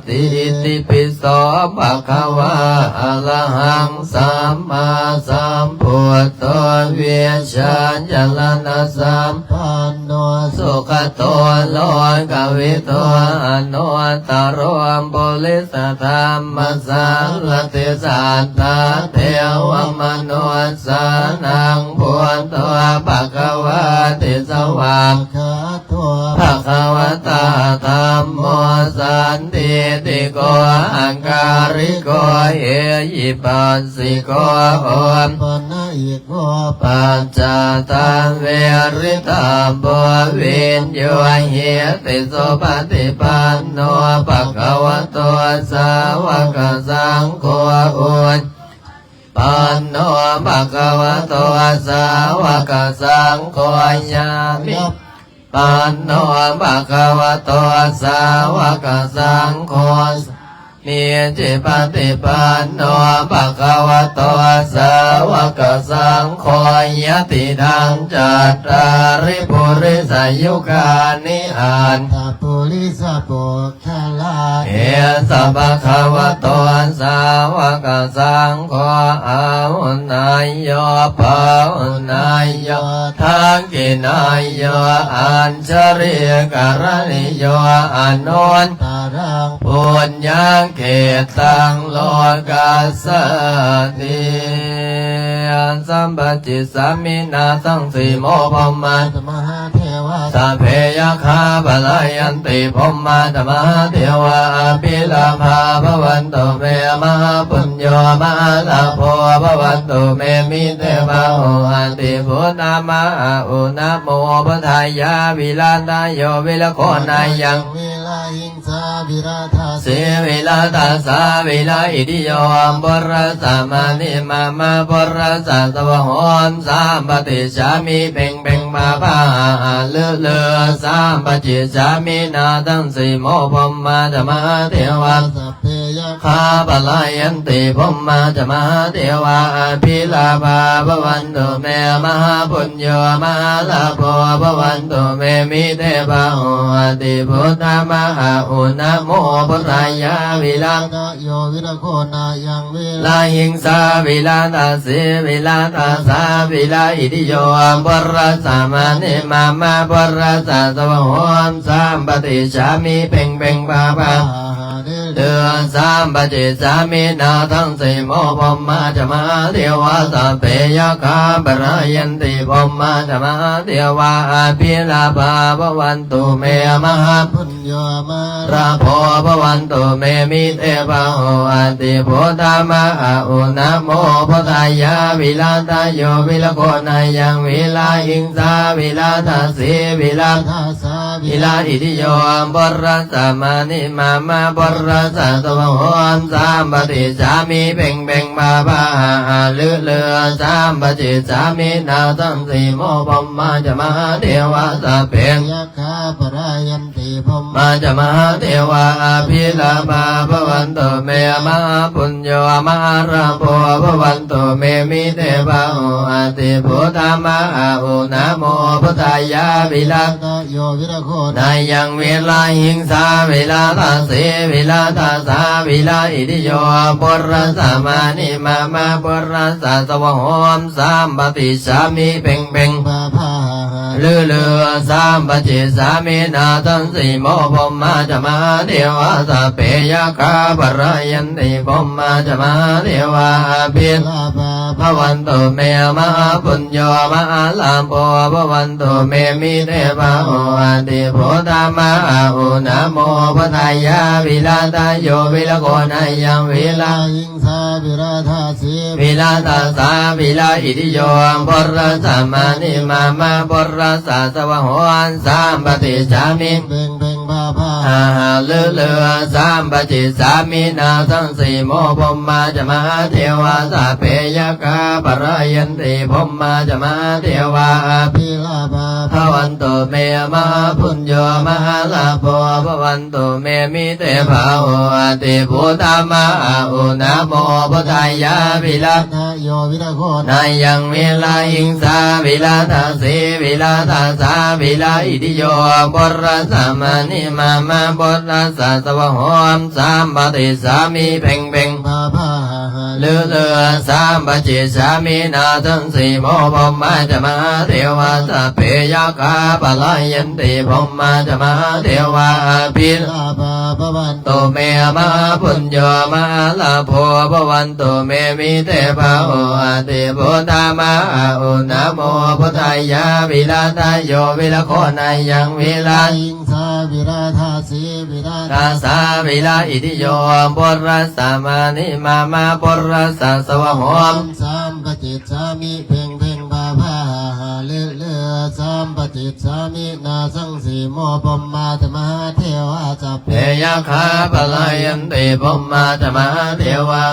ຕິ ອິຕິປິໂສ ພະຄະວາ ອະລະຫັງ ສຳມາສຳພຸດໂທ ວິຊາຈະລະນະສຳປັນໂນ ສຸຄະໂຕ ໂລກະວິທູ ອະນຸດຕະໂລ ປຸລິສະທຳມະສາລະຕິ ສັດທາເທວະມະນຸດສານັງ ພຸດໂທ ພະຄະວາຕິ ສະຫວາກຂາໂຕ ພະຄະວະຕາ ທຳໂມ ສັນທິດຖິໂກ ອາກາລິໂກ ເອຫິປັດສິໂກ ໂອປະນະຍິໂກ ປັດຈັດຕະເວຣິຕາໂພ ວິນໂຍຫິຕິສຸປະຕິປັນໂນ ພະຄະວະໂຕ ສາວະກະສັງໂຄ ອຸ ປັນໂນ ພະຄະວະໂຕ ສາວະກະສັງໂຄ ຍາມິ ປັນໂນ ພະຄະວະໂຕ ສາວະກະສັງໂຄ ສາມີຈິປະຕິປັນໂນ ພະຄະວະໂຕ ສາວະກະສັງໂຄ ຍະຕິທັງ ຈັດຕາລິ ປຸລິສະຍຸຄານິ ອັດຖະປຸລິສະປຸກຄະລາ ເອສະ ພະຄະວະໂຕ ສາວະກະສັງໂຄ ອາຫຸນນາໂຍ ປາຫຸນນາໂຍ ທັກຂິນາໂຍ ອັນຊະລີກະລະນິໂຍ ອະນຸດຕະລັງ ປຸນຍັງເຂດຕັງ ໂລກັດສາຕິ ສຳປະຈິດສາມິນາ ທັງສີ່ໝູ່ພົມມາຈະມະຫາເທວາ ສັບເພຍັກຂາ ປະລາຍັນຕິ ພົມມາຈະມະຫາເທວາ ອະພິລາພາ ພະວັນຕຸເມ ມະຫາປຸນໂຍ ມະຫາລາໂພ ພະວັນຕຸເມ ມິເຕພາໂຫ ອະຕິພຸດທາມະຫາອຸ ນະໂມພຸດທາຍາ ວິລາທາໂຍ ວິລະໂຄນາຍັງ ວິລະຫິງສາ ວິລະທາສີ ວິລະທາສາ ວິລະອິດທິໂຍ ປຸດລະສະມະນິມາມະ ປຸດລະສະສະວະໂຫ ສາມປະຕິດສາມິ ເພັງເພັງພາພາຫາຫາລືລື ສາມປະຈິດສາມິນາ ທັງສີ່ໝູ່ພົມມາຈະມະຫາເທວາ ສັບເພຍັກຂາ ປະລາຍັນຕິ ພົມມາຈະມະຫາເທວາ ອະພິລາພາ ພະວັນຕຸເມ ມະຫາປຸນໂຍ ມະຫາລາໂພ ພະວັນຕຸເມ ມິເຕພາໂຫ ອະຕິພຸດທາມະຫາອຸ ນະໂມພຸດທາຍາ ວິລາທາໂຍ ວິລະໂຄນາຍັງ ວິລະຫິງສາ ວິລະທາສີ ວິລະທາສາ ວິລະອິດທິໂຍ ປຸດລະສະມະນິມາມະ ປຸດລະສະສະວະໂຫ ສາມປະຕິດສາມິ ເພັງເພັງພາພາຫາ ເດືອນສາມປະຈິດສາມິນາ ທັງສີ່ໝູ່ພົມມາຈະມະຫາເທວາ ສັບເພຍັກຂາ ປະລາຍັນຕິ ພົມມາຈະມະຫາເທວາ ອະພິລາພາ ພະວັນຕຸເມ ມະຫາປຸນໂຍ ມະຫາລາໂພ ພະວັນຕຸເມ ມິເຕພາໂຫ ອະຕິພຸດທາມະຫາອຸ ນະໂມພຸດທາຍາ ວິລາທາໂຍ ວິລະໂຄນາຍັງ ວິລະຫິງສາ ວິລະທາສີ ວິລະທາສາ ວິລະອິດທິໂຍ ປຸດລະສະມະນິມາມະ ປຸດລະສະສະວະໂຫ ສາມປະຕິດສາມິ ເພັງເພັງພາພາຫາຫາລືລື ສາມປະຈິດສາມິນາ ທັງສີ່ໝູ່ພົມມາຈະມະຫາເທວາ ສັບເພຍັກຂາ ປະລາຍັນຕິ ພົມມາຈະມະຫາເທວາ ອະພິລາພາ ພະວັນຕຸເມ ມະຫາປຸນໂຍ ມະຫາລາໂພ ພະວັນຕຸເມ ມິເຕພາໂຫ ອະຕິພຸດທາມະຫາອຸ ນະໂມພຸດທາຍາ ວິລາທາໂຍ ວິລະໂຄນາຍັງ ວິລະຫິງສາ ວິລະທາສີ ວິລະທາສາ ວິລະອິດທິໂຍ ປຸດລະສະມະນິມາມະ ປຸດລະສະສະວະໂຫ ສາມປະຕິດສາມິ ເພັງເພັງພາພາຫາ Lulu sampacicchami nāsaṃsimo brahmā ca mahādevā sabbe yakkhā palāyanti brahmā ca mahādevā abhilābhā bhavantu me mahāpuñño mahālābho bhavantu me mite bāhuṃ ati buddha ma a u namo buddhāya viradayo viragonāyaṃ virahiṃ sā viradāsī viradāsā virahiṭṭhiyo purasmāni mama purasasvaho sampacicchami beng beng bā bā ha ha lū lū sampacicchami nāsaṃsimo brahmā ca mahādevā sabbe yakkhā palāyanti brahmā ca mahādevā abhilābhā bhavantu me mahāpuñño mahālābho bhavan tu me mite bāhuṃ ati buddha ma a u namo buddhāya viradayo viragonāyaṃ virahiṃ sā viradāsī viradāsā virahiṭṭhiyo purasmāni mama purasasvaho sampacicchami beng beng bā bā ha ha lū lū sampacicchami nāsaṃsimo brahmā ca mahādevā sabbe yakkhā palāyanti brahmā ca mahādevā abhilābhā bhavantu me mahāpuñño mahālābho bhavantu me mite bāhuṃ ati buddha ma a u namo buddhāya viradayo viragonāyaṃ virahiṃ sā viradāsī viradāsā virahiṭṭhiyo purasmāni mama purasasvaho sampacicchami beng beng bā bā ha ha lū lū sampacicchami nāsaṃsimo brahmā ca mahādevā sabbe yakkhā palāyanti brahmā ca mahādevā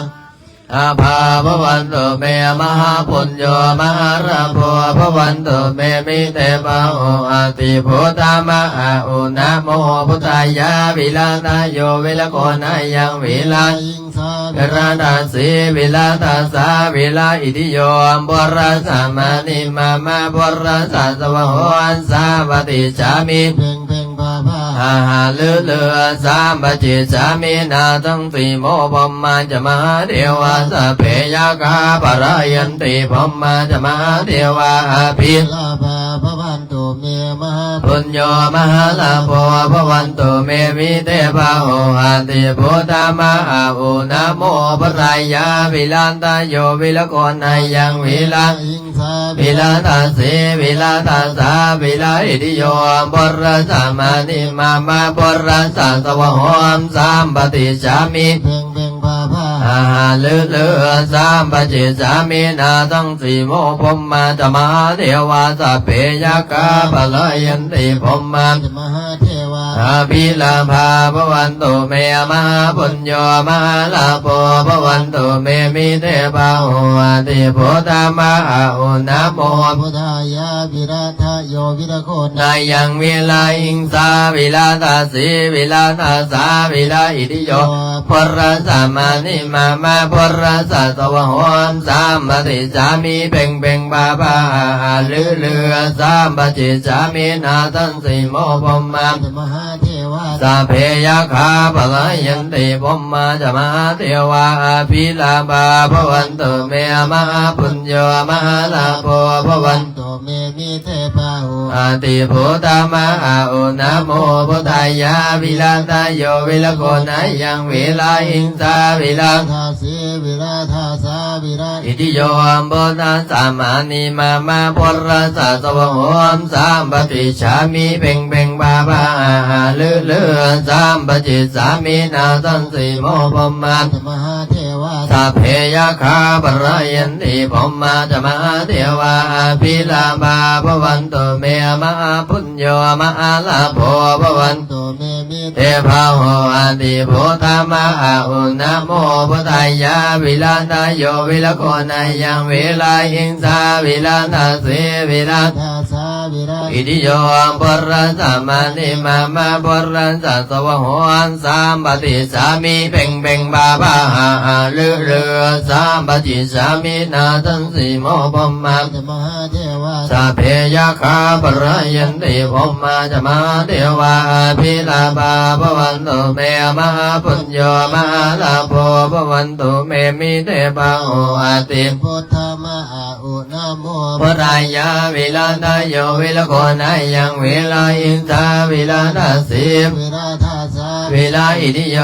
abhā bhavantu me mahāpuñño mahālābho bhavantu me mite bāhuṃ ati buddha ma a u namo buddhāya viradayo viragonāyaṃ virahiṃ sā viradāsī viradāsā virahiṭṭhiyo purasmāni mama purasasvaho sampacicchami beng beng bā bā ha ha lū lū sampacicchami nāsaṃsimo brahmā ca mahādevā sabbe yakkhā palāyanti brahmā ca mahādevā abhilābhā bhavantu me mahāpuñño mahālābho bhavantu me mite bāhuṃ ati buddha ma a u namo buddhāya viradayo viragonāyaṃ virahiṃ sā viradāsī viradāsā virahiṭṭhiyo purasmāni mama purasasvaho sampacicchami beng beng bā bā ha ha lū lū sampacicchami nāsaṃsimo brahmā ca mahādevā sabbe yakkhā palāyanti brahmā ca mahādevā abhilābhā bhavantu me mahāpuñño mahālābho bhavantu me mite bāhuṃ ati buddha ma a u namo buddhāya viradayo viragonāyaṃ virahiṃ sā viradāsī viradāsā virahiṭṭhiyo purasmāni mama purasasvaho sampacicchami beng beng bā bā ha ha lū lū sampacicchami nāsaṃsimo brahmā ca mahādevā sabbe yakkhā palāyanti brahmā ca mahādevā abhilābhā bhavantu me mahāpuñño mahālābho bhavantu me mite bāhuṃ ati buddha ma a u namo buddhāya viradayo viragonāyaṃ virahiṃ sā viradāsī viradāsā virahiṭṭhiyo purasmāni mama purasasvaho sampacicchami beng beng bā bā ha ha lū lū sampacicchami nāsaṃsimo brahmā ca mahādevā sabbe yakkhā palāyanti brahmā ca mahādevā abhilābhā bhavantu me mahāpuñño mahālābho bhavantu me mite bāhuṃ ati buddha ma a u namo buddhāya viradayo viragonāyaṃ virahiṃ sā viradāsī viradāsā virahiṭṭhiyo purasmāni mama purasasvaho sampacicchami beng beng bā bā ha ha lū lū sampacicchami nāsaṃsimo brahmā ca mahādevā sabbe yakkhā palāyanti brahmā ca mahādevā abhilābhā bhavantu me mahāpuñño mahālābho bhavantu me mite bāhuṃ ati buddha ma a u นะโม พุทธายะ วิรัตโย วิรโกนายัง วิรหิงสา วิรทัสสี วิรทัสสา วิรอิทิโย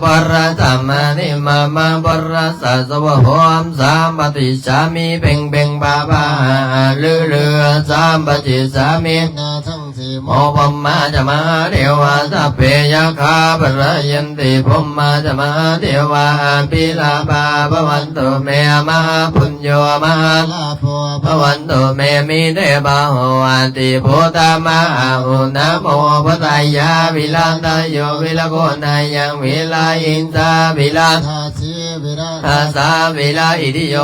ปุรัสสะมานิมามะ ปุรัสสะสวะโหม สามปะติสสามิ เพ็งเพ็งปาปาหาหาลือลือ สามปะจิสสามิ นาสัง สีโม พรหมาจะมหาเทวา สัพเพยักขาปะรายันติ พรหมาจะมหาเทวา อภิลาภาภะวันตุเม มหาปุญโญ มหาลาโภ ภะวันตุเม มิเตปะโหอะติ พุทธะมะหาอุณนะโม พุทธายะ วิรัตโย วิรโกนายัง วิรหิงสา วิรทัสสี วิรทัสสา วิรอิทิโย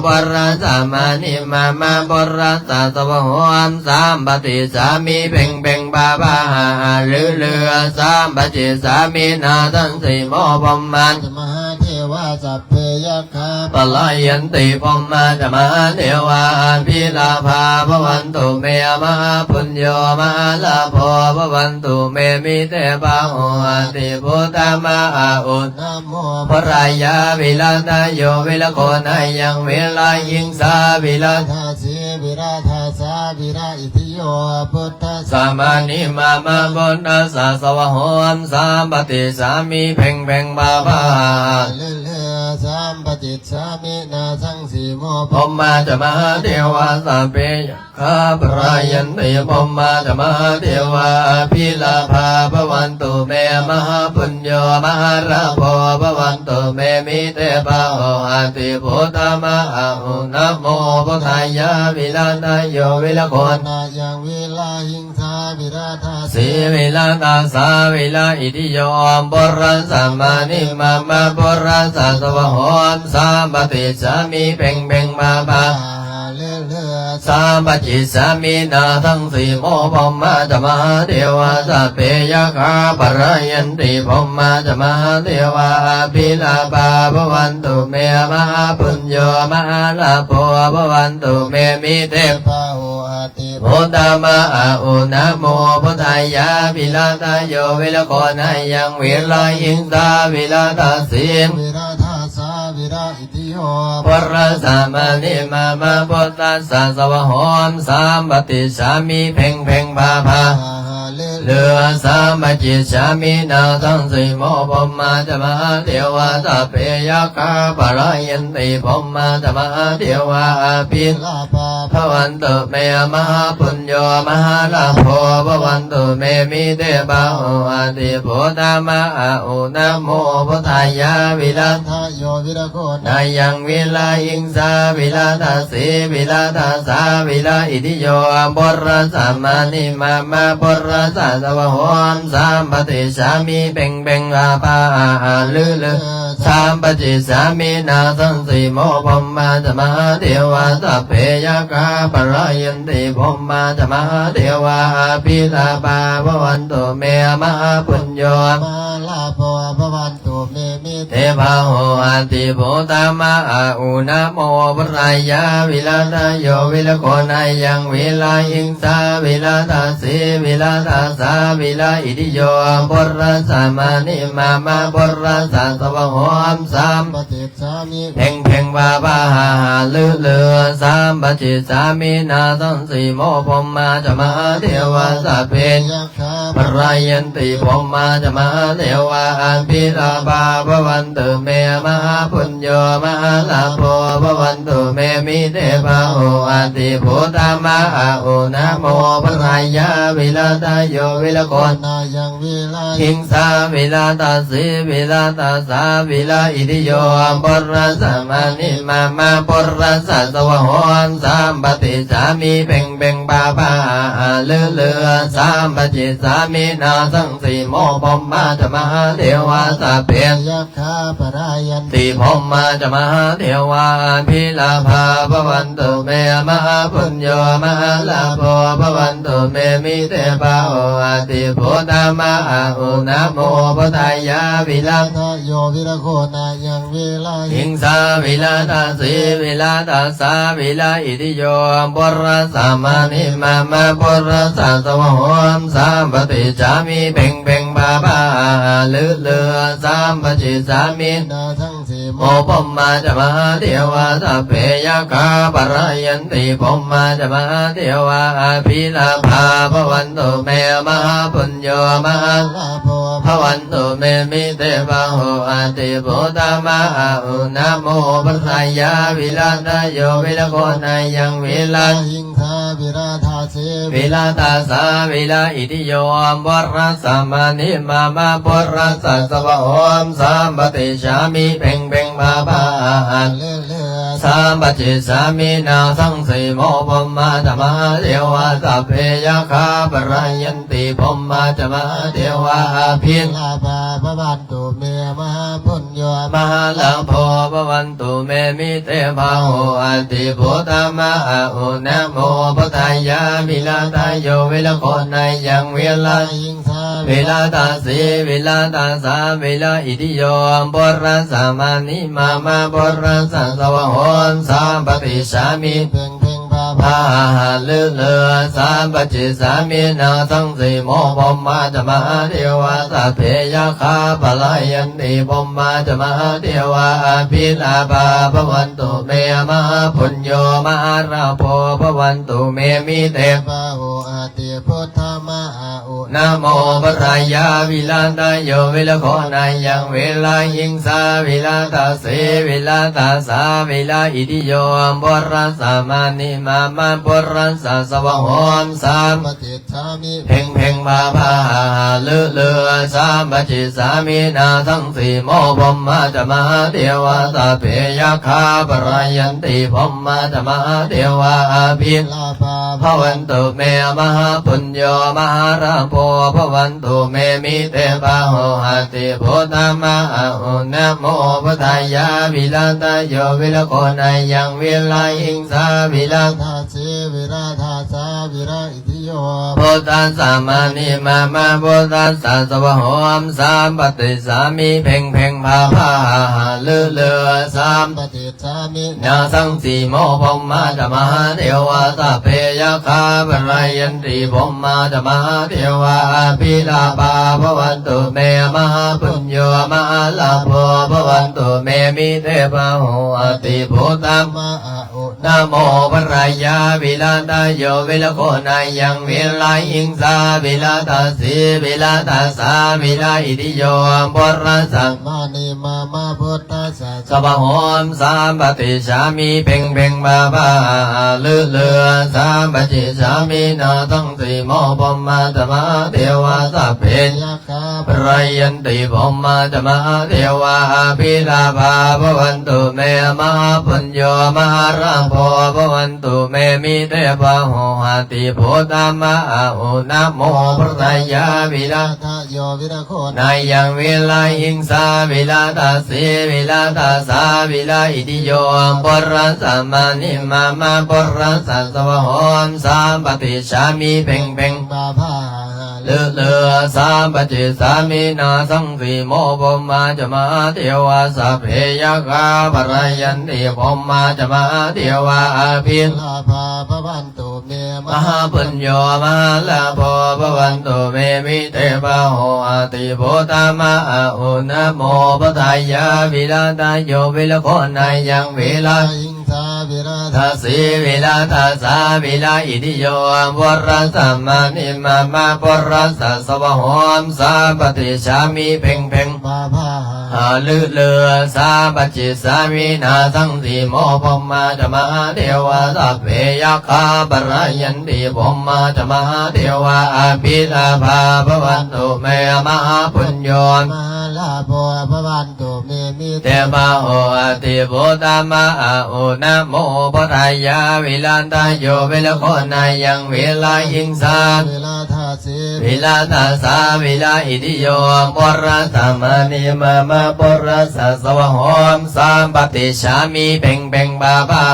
ปุรัสสะมานิมามะ ปุรัสสะสวะโหม สามปะติสสามิ เพ็งเพ็งปาปาหาหาลือลือ สามปะจิสสามิ นาสังสีโม พรหมาจะมหาเทวา สัพเพยักขาปะรายันติ พรหมาจะมหาเทวา อภิลาภาภะวันตุเม มหาปุญโญ มหาลาโภภะวันตุเม มิเตปะโหอะติ พุทธะมหาอุณ นะโม พุทธายะ วิรัตโย วิรโกนายัง วิรหิงสา วิรทัสสี วิรทัสสา วิรอิทิโย พุทธัสสะมานิมามะ พุทธัสสะสวะโหม สามปะติสสามิ เพ็งเพ็งปาปาหาหาลือลือ สามปะจิสสามิ นาสังสีโม พรหมาจะมหาเทวา สัพเพ ขาปะรายันติ พรหมาจะมหาเทวา อภิลาภาภะวันตุเม มหาปุญโญ มหาลาโภภะวันตุเม มิเตปะโหอะติ พุทธะมหาอุณนะโม พุทธายะ วิรัตโย วิรโกนายัง วิรหิงสา วิรทัสสี วิรทัสสา วิรอิทิโย ปุรัสสะมานิมามะ ปุรัสสะสวะโหม สามปะติสสามิ เพ็งเพ็งปาปา สามปะจิสสามิ นาสังสีโม พรหมาจะมหาเทวา สัพเพยักขาปะรายันติ พรหมาจะมหาเทวา อภิลาภาภะวันตุเม มหาปุญโญ มหาลาโภภะวันตุเม มิเตปะโหอะติ พุทธะมหาอุณนะโม พุทธายะ วิรัตโย วิรโกนายัง วิรหิงสา วิรทัสสี วิรทัสสา วิรอิ ติโย ปุรัสสะมานิมามะ พุทธัสสะสวะโหม สามปะติสสามิ เพ็งเพ็งพาพา หาหาลือลือ สามปะจิสสามิ นาสังสีโม พรหมาจะมหาเทวา สัพเพยักขาปะรายันติ พรหมาจะมหาเทวา อภิลาภาภะวันตุเม มหาปุญโญ มหาลาโภภะวันตุเม มิเตปะโหอะติ พุทธะมหาอุณนะโม พุทธายะ วิรัตโย วิรโก นายัง วิรหิงสา วิรทัสสี วิรทัสสา วิรอิทิโย ปุรัสสะมานิมามะ ปุรัสสะสวะโหม สามปะติสสามิ เพ็งเพ็งพาพา หาหาลือลือ สามปะจิสสามิ นาสังสีโม พรหมาจะมหาเทวา สัพเพยักขาปะรายันติ พรหมาจะมหาเทวา อภิลาภาภะวันตุเม มหาปุญโญ มหาลาโภภะวัน ตุเม มิเตปะโหอะติ พุทธะมหาอุณนะโม พุทธายะ วิรัตโย วิรโก นายัง วิรหิงสา วิรทัสสี วิรทัสสา วิรอิทิโย ปุรัสสะมานิมามะ ปุรัสสะสวะโหม สามปะจิสสามิ เพ็งเพ็งพาพา หาหาลือลือ สามปะจิสสามิ นาสังสีโม พรหมาจะมหาเทวา สัพเพยัก ขาปะรายันติ พรหมาจะมหาเทวา อภิลาภาภะวันตุเม มหาปุญโญ มหาลาโภภะวันตุเม มิเตปะโหอะติ พุทธะมหาอุณนะโม พุทธายะ วิรัตโย วิรโก นายัง วิรหิงสา วิรทัสสี วิรทัสสา วิรอิทิโย ปุรัสสะมานิมามะ ปุรัสสะสวะโหม สามปะติสสามิ เพ็งเพ็งพาพา หาหาลือลือ สามปะจิสสามิ นาสังสีโม พรหมาจะมหาเทวา สัพเพยักขาปะรายันติ พรหมาจะมหาเทวา อภิลาภาภะวันตุเม มหาปุญโญ มหาลาโภภะวันตุเม มิเตปะโหอะติ พุทธะมหาอุณนะโม พุทธายะ วิรัตโย วิรโก นายัง วิรหิงสา วิรทัสสี วิรทัสสา วิรอิทิโย ปุรัสสะมานิมามะ ปุรัสสะสวะโหม สามปะ ຕິສາມິ ເພັງເພັງພາພາ ລືລື ສຳປະສິດສາມິ ນາສັງ ໂມ ພົມມາຈະມະຫາເທວາ ສັບເພ ຍັກຂາ ປະລາຍັນຕິ ພົມມາຈະມະຫາເທວາ ອະພິລາພາ ພະວັນຕຸ ເມ ມະຫາປຸນໂຍ ມະຫາລາໂພ ພະວັນຕຸ ເມ ມິເຕ ບາໂຫ ອະຕິ ພຸດທະ ມະຫາອຸ ນະໂມ ພຸດທາຍາ ວິລາທະໂຍ ວິລະໂຄ ນາຍັງ ວິລາ ຫິງສາ ວິລາທາ ເສ ວິລາທາສາ ວິລາ ອິທິໂຍ ປຸດທະສະ ມະນີ ມາມະ ປຸດທະສະ ສະວະໂຫ ສຳປະຕິສາມິ ເພັງເພັງພາພາ ສຳປະສິດສາມິ ນາສັງ ໂມ ພົມມາຈະມະຫາເທວາ ສັບເພ ຍັກຂາ ປະລາຍັນຕິ ພົມມາຈະມະຫາເທວາ ອະພິລາພາ ພະວັນຕຸ ເມ ມະຫາປຸນໂຍ ມະຫາລາໂພ ພະວັນຕຸ ເມ ມິເຕ ບາໂຫ ອະຕິ ພຸດທະ ມະຫາອຸ ນະໂມ ພຸດທາຍາ ວິລາທະໂຍ ວິລະໂຄ ນາຍັງ ວິລາ ຫິງສາ ວິລາທາ ເສ ວິລາທາສາ ວິລາ ອິທິໂຍ ປຸດທະສະ ມະນີ ມາມະ ປຸດທະສະ ສະວະໂຫ ສຳປະຕິສາມິ ເພັງເພັງພາພາ ລືລື ສຳປະສິດສາມິ ນາສັງ ໂມ ພົມມາຈະມະຫາເທວາ ສັບເພ ຍັກຂາ ປະລາຍັນຕິ ພົມມາຈະມະຫາເທວາ ອະພິລາພາ ພະວັນຕຸ ເມ ມະຫາປຸນໂຍ ມະຫາລາໂພ ພະວັນຕຸ ເມ ມິເຕ ບາໂຫ ອະຕິ ພຸດທະ ມະຫາອຸ ນະໂມ ພຸດທາຍາ ວິລາທະໂຍ ວິລະໂຄ ນາຍັງ ວິລາ ຫິງສາ ວິລາທາ ເສ ວິລາທາສາ ວິລາ ອິທິໂຍ ປຸດທະສະ ມະນີ ມາມະ ປຸດທະສະ ສະວະໂຫ ສຳປະຕິສາມິ ເພັງເພັງພາພາ ລືລື ສຳປະສິດສາມິ ນາສັງ ໂມ ພົມມາຈະມະຫາເທວາ ສັບເພ ຍັກຂາ ປະລາຍັນຕິ ພົມມາຈະມະຫາເທວາ ອະພິລາພາ ພະວັນຕຸ ເມ ມະຫາປຸນໂຍ ມະຫາລາໂພ ພະວັນຕຸ ເມ ມິເຕ ບາໂຫ ອະຕິ ພຸດທະ ມະຫາອຸ ນະໂມ ພຸດທາຍາ ວິລາທະໂຍ ວິລະໂຄ ນາຍັງ ວິລາ ຫິງສາ ວິລາທາ ເສ ວິລາທາສາ ວິລາ ອິທິໂຍ ພຸດທະສະ ມະນີ ມາມະ ພຸດທະສະ ສະວະໂຫ ສຳປະຕິສາມິ ເພັງເພັງພາພາ ລືລື ສຳປະຕິສາມິ ນາສັງ ໂມ ພົມມາຈະມະຫາເທວາ ສັບເພ ຍັກຂາ ປະລາຍັນຕິ ພົມມາຈະມະຫາເທວາ ອະພິລາພາ ພະວັນຕຸ ເມ ມະຫາປຸນໂຍ ມະຫາລາໂພ ພະວັນຕຸ ເມ ມິເຕ ບາໂຫ ອະຕິ ພຸດທະ ມະຫາ ນະໂມ ພຸດທາຍາ ວິລາທະໂຍ ວິລະໂຄ ນາຍັງ ວິລາ ຫິງສາ ວິລາທາ ເສ ວິລາທາສາ ວິລາ ອິທິໂຍ ພຸດທະສະ ມະນີ ມາມະ ພຸດທະສະ ສະວະໂຫ ສຳປະຕິສາມິ ເພັງເພັງພາພາ ລືລື ສຳປະຕິສາມິ ນາສັງ ໂມ ພົມມາຈະມະຫາເທວາ ສັບເພ ຍັກ ຂາ ປະລາຍັນຕິ ພົມມາຈະມະຫາເທວາ ອະພິລາພາ ພະວັນຕຸ ເມ ມະຫາປຸນໂຍ ມະຫາລາໂພ ພະວັນຕຸ ເມ ມິເຕ ບາໂຫ ອະຕິ ພຸດທະ ມະຫາອຸ ນະໂມ ພຸດທາຍາ ວິລາທະໂຍ ວິລະໂຄ ນາຍັງ ວິລາ ຫິງສາ ວິລາທາ ເສ ວິລາທາສາ ວິລາ ອິທິໂຍ ພຸດທະສະ ມະນີ ມາມະ ພຸດທະສະ ສະວະໂຫ ສຳປະຕິສາມິ ເພັງເພັງ ພາພາ ລືລື ສຳປະຕິສາມິ ນາສັງ ໂມ ພົມມາຈະມະຫາເທວາ ສັບເພ ຍັກຂາ ປະລາຍັນຕິ ພົມມາຈະມະຫາເທວາ ອະພິລາພາ ພະວັນຕຸ ເມ ມະຫາປຸນໂຍ ມະຫາລາໂພ ພະວັນຕຸ ເມ ມິເຕ ບາໂຫ ອະຕິ ພຸດທະ ມະຫາອຸ ນະໂມ ພຸດທາຍາ ວິລາທະໂຍ ວິລະໂຄ ນາຍັງ ວິລາ ສາ ວິລາທາ ເສ ວິລາທາສາ ວິລາ ອິທິໂຍ ພຸດທະສະ ມະນີ ມາມະ ພຸດທະສະ ສະວະໂຫ ສຳປະຕິສາມິ ເພັງເພັງ ພາພາ ລືລື ສຳປະຕິສາມິ ນາສັງ ໂມ ພົມມາຈະມະຫາເທວາ ສັບເພ ຍັກຂາ ປະລາຍັນຕິ ພົມມາຈະມະຫາເທວາ ອະພິລາພາ ພະວັນຕຸ ເມ ມະຫາປຸນໂຍ ມະຫາລາໂພ ພະວັນ ຕຸ ເມ ມິເຕ ບາໂຫ ອະຕິ ພຸດທະ ມະຫາອຸ ນະໂມ ພຸດທາຍາ ວິລາທະໂຍ ວິລະໂຄ ນາຍັງ ວິລາ ຫິງສາ ວິລາທາ ເສ ວິລາທາສາ ວິລາ ອິທິໂຍ ພຸດທະສະ ມະນີ ມາມະ ພຸດທະສະ ສະວະໂຫ ສຳປະຕິສາມິ ເພັງເພັງ ພາພາ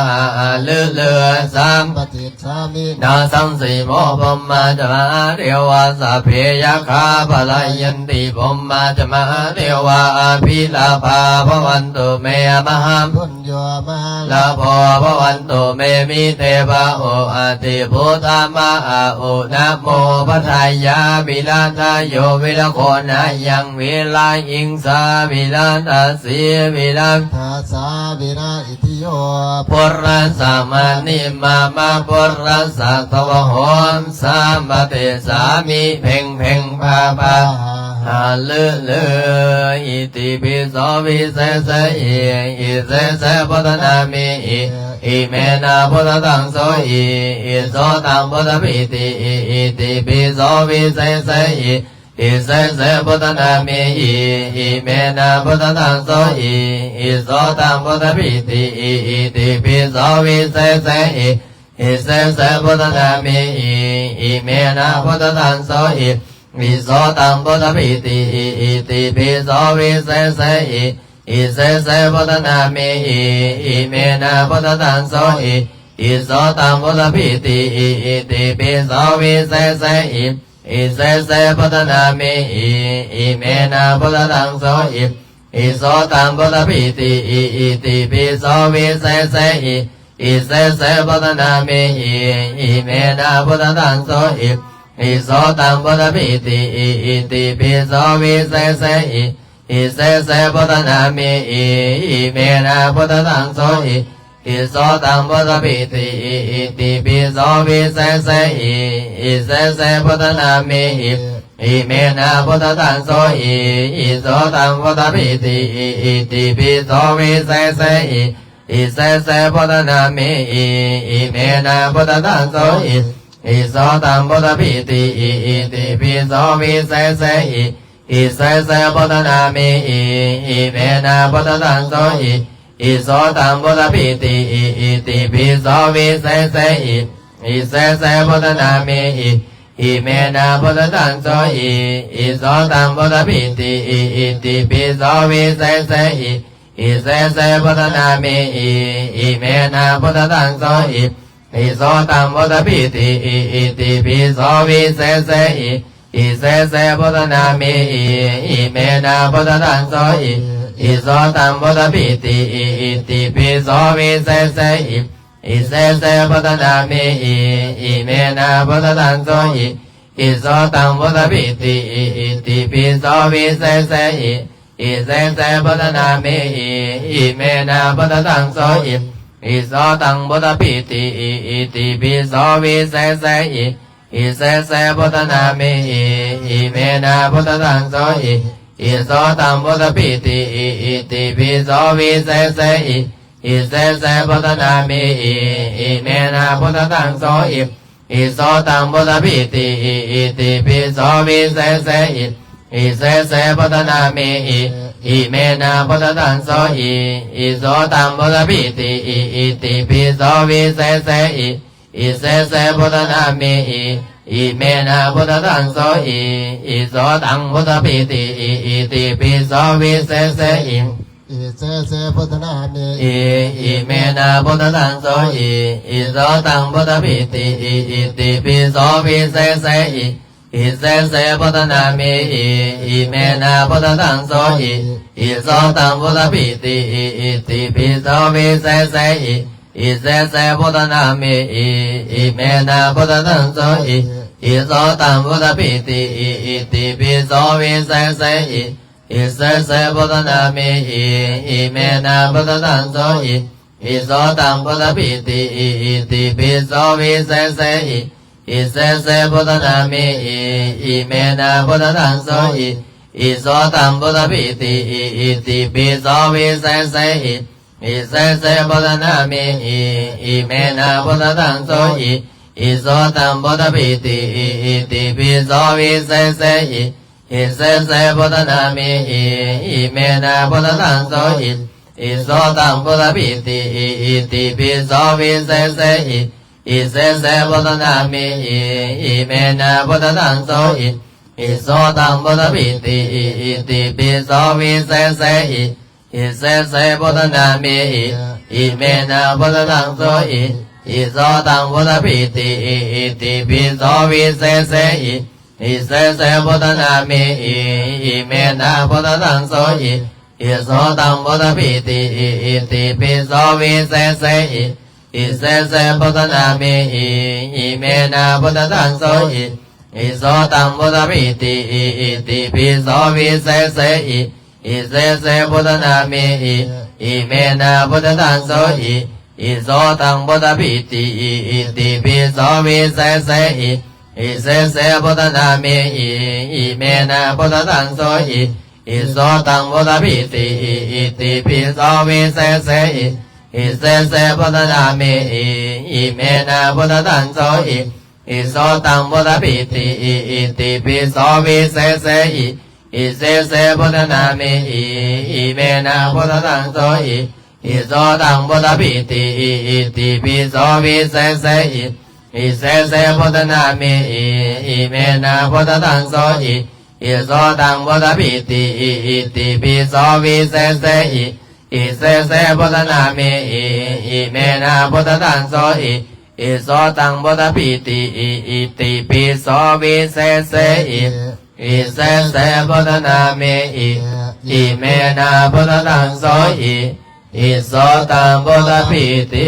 ລືລື ສຳປະຕິ สามิ นาสังสีโม พรหมาจามาเทวา สัพเพยักขาปะลายันติ พรหมาจามาเทวา อภิลาภา ภวันตุเม อมหาปุญโญ มหาลาโภ ภวันตุเม มิเตภะโห อติปุตตะมะอะอุ นะโม พัทธายามิ รัตถะโย วิรโค นะยัง วิระหิงสา วิรัตถะสี วิรัตถะสา วิระอิทธิโย ปุระสะมะนิ มะมะ ปุระสะทวะโห สัมปะติสสามิ เพ็งเพ็ง พาพา หาลือลือ อิติปิโส วิเศษหิ อิเศษ พุทธนามิ อิ อิเมนะ พุทธตัง โสหิ อิโสตัง พุทธปีติ อิ อิติปิโส วิเศษหิ อิเศษ พุทธนามิ อิ อิเมนะ พุทธตัง โสหิ อิโสตัง พุทธปีติ อิ อิติปิโส วิเศษหิ อิเศษ พุทธนามิ อิ อิเมนะ พุทธตัง โสหิ อิโสตัง พุทธปีติ อิ อิติปิโส วิเศษหิ อิเศษ พุทธนามิ อิ อิเมนะ พุทธตัง โสหิ อิโสตัง พุทธปีติ อิ อิติปิโส วิเศษหิ อิเศษ พุทธนามิ อิ อิเมนะ พุทธตัง โสหิ อิโสตัง พุทธปีติ อิ อิติปิโส วิเศษหิ อิเศษ พุทธนามิ อิ อิเมนะ พุทธตัง โสหิ อิโสตัง พุทธปีติ อิ อิติปิโส วิเศษหิ อิเศษ พุทธนามิ อิ อิเมนะ พุทธตัง โสหิ อิโสตัง พุทธปีติ อิ อิติปิโส วิเศษหิ อิเศษ พุทธนามิ อิ อิเมนะ พุทธตัง โสหิ อิโสตัง พุทธปีติ อิ อิติปิโส วิเศษหิ อิเศษ พุทธนามิ อิ อิเมนะ พุทธตัง โสหิ อิโสตัง พุทธปีติ อิ อิติปิโส วิเศษหิ อิเศษ พุทธนามิ อิ อิเมนะ พุทธตัง โสหิ อิโสตัง พุทธปีติ อิ อิติปิโส วิเศษหิ อิเศษ พุทธนามิ อิ อิเมนะ พุทธตัง โสหิ อิโสตัง พุทธปีติ อิ อิติปิโส วิเศษหิ อิเศษ พุทธนามิ อิ อิเมนะ พุทธตัง โสหิ อิโสตัง พุทธปีติ อิ อิติปิโส วิเศษหิ อิเศษ พุทธนามิ อิ อิเมนะ พุทธตัง โสหิ อิโสตัง พุทธปีติ อิ อิติปิโส วิเศษหิ อิเศษ พุทธนามิ อิ อิเมนะ พุทธตัง โสหิ อิโสตัง พุทธปีติ อิ อิติปิโส วิเศษหิ อิเศษ พุทธนามิ อิ อิเมนะ พุทธตัง โสหิ อิโสตัง พุทธปีติ อิ อิติปิโส วิเศษหิ อิเศษ พุทธนามิ อิ อิเมนะ พุทธตัง โสหิ อิโสตัง พุทธปีติ อิ อิติปิโส วิเศษหิ อิเศษ พุทธนามิ อิ อิเมนะ พุทธตัง โสหิ อิโสตัง พุทธปีติ อิ อิติปิโส วิเศษหิ อิเศษ พุทธนามิ อิ อิเมนะ พุทธตัง โสหิ อิโสตัง พุทธปีติ อิ อิติปิโส วิเศษหิ อิเศษ พุทธนามิ อิ อิเมนะ พุทธตัง โสหิ อิโสตัง พุทธปีติ อิ อิติปิโส วิเศษหิ อิเศษ พุทธนามิ อิ อิเมนะ พุทธตัง โสหิ อิโสตัง พุทธปีติ อิ อิติปิโส วิเศษหิ อิเศษ พุทธนามิ อิ อิเมนะ พุทธตัง โสหิ อิโสตัง พุทธปีติ อิ อิติปิโส วิเศษหิ อิเศษ พุทธนามิ อิ อิเมนะ พุทธตัง โสหิ อิโสตัง พุทธปีติ อิ อิติปิโส วิเศษหิ อิเศษ พุทธนามิ อิ อิเมนะ พุทธตัง โสหิ อิโสตัง พุทธปีติ อิ อิติปิโส วิเศษหิ อิเศษ พุทธนามิ อิ อิเมนะ พุทธตัง โสหิ อิโสตัง พุทธปีติ อิ อิติปิโส วิเศษหิ อิเศษ พุทธนามิ อิ อิเมนะ พุทธตัง โสหิ อิโสตัง พุทธปีติ อิ อิติปิโส วิเศษหิ อิเศษ พุทธนามิ อิ อิเมนะ พุทธตัง โสหิ อิโสตัง พุทธปีติ อิ อิติปิโส วิเศษหิ อิเศษ พุทธนามิ อิ อิเมนะ พุทธตัง โสหิ อิโสตัง พุทธปีติ อิ อิติปิโส วิเศษหิ อิเศษ พุทธนามิ อิ อิเมนะ พุทธตัง โสหิ Isotaṃ buddhapīti, itipi so visesehi, visese buddhanāmehi, imenā buddhadaṃsohi, isotaṃ buddhapīti, itipi so visesehi, visese buddhanāmehi, imenā buddhadaṃsohi, isotaṃ buddhapīti, itipi so visesehi, visese buddhanāmehi, imenā buddhadaṃsohi, isotaṃ buddhapīti, itipi so visesehi, visese buddhanāmehi, imenā buddhadaṃsohi, isotaṃ buddhapīti, itipi so visesehi, visese buddhanāmehi, imenā buddhadaṃsohi, isotaṃ buddhapīti, itipi so visesehi, visese buddhanāmehi, imenā buddhadaṃsohi, isotaṃ buddhapīti, itipi so visesehi, visese buddhanāmehi, imenā buddhadaṃsohi, isotaṃ buddhapīti, itipi so visesehi, visese buddhanāmehi, imenā buddhadaṃsohi, isotaṃ buddhapīti, itipi so visesehi, visese buddhanāmehi, imenā buddhadaṃsohi, isotaṃ buddhapīti.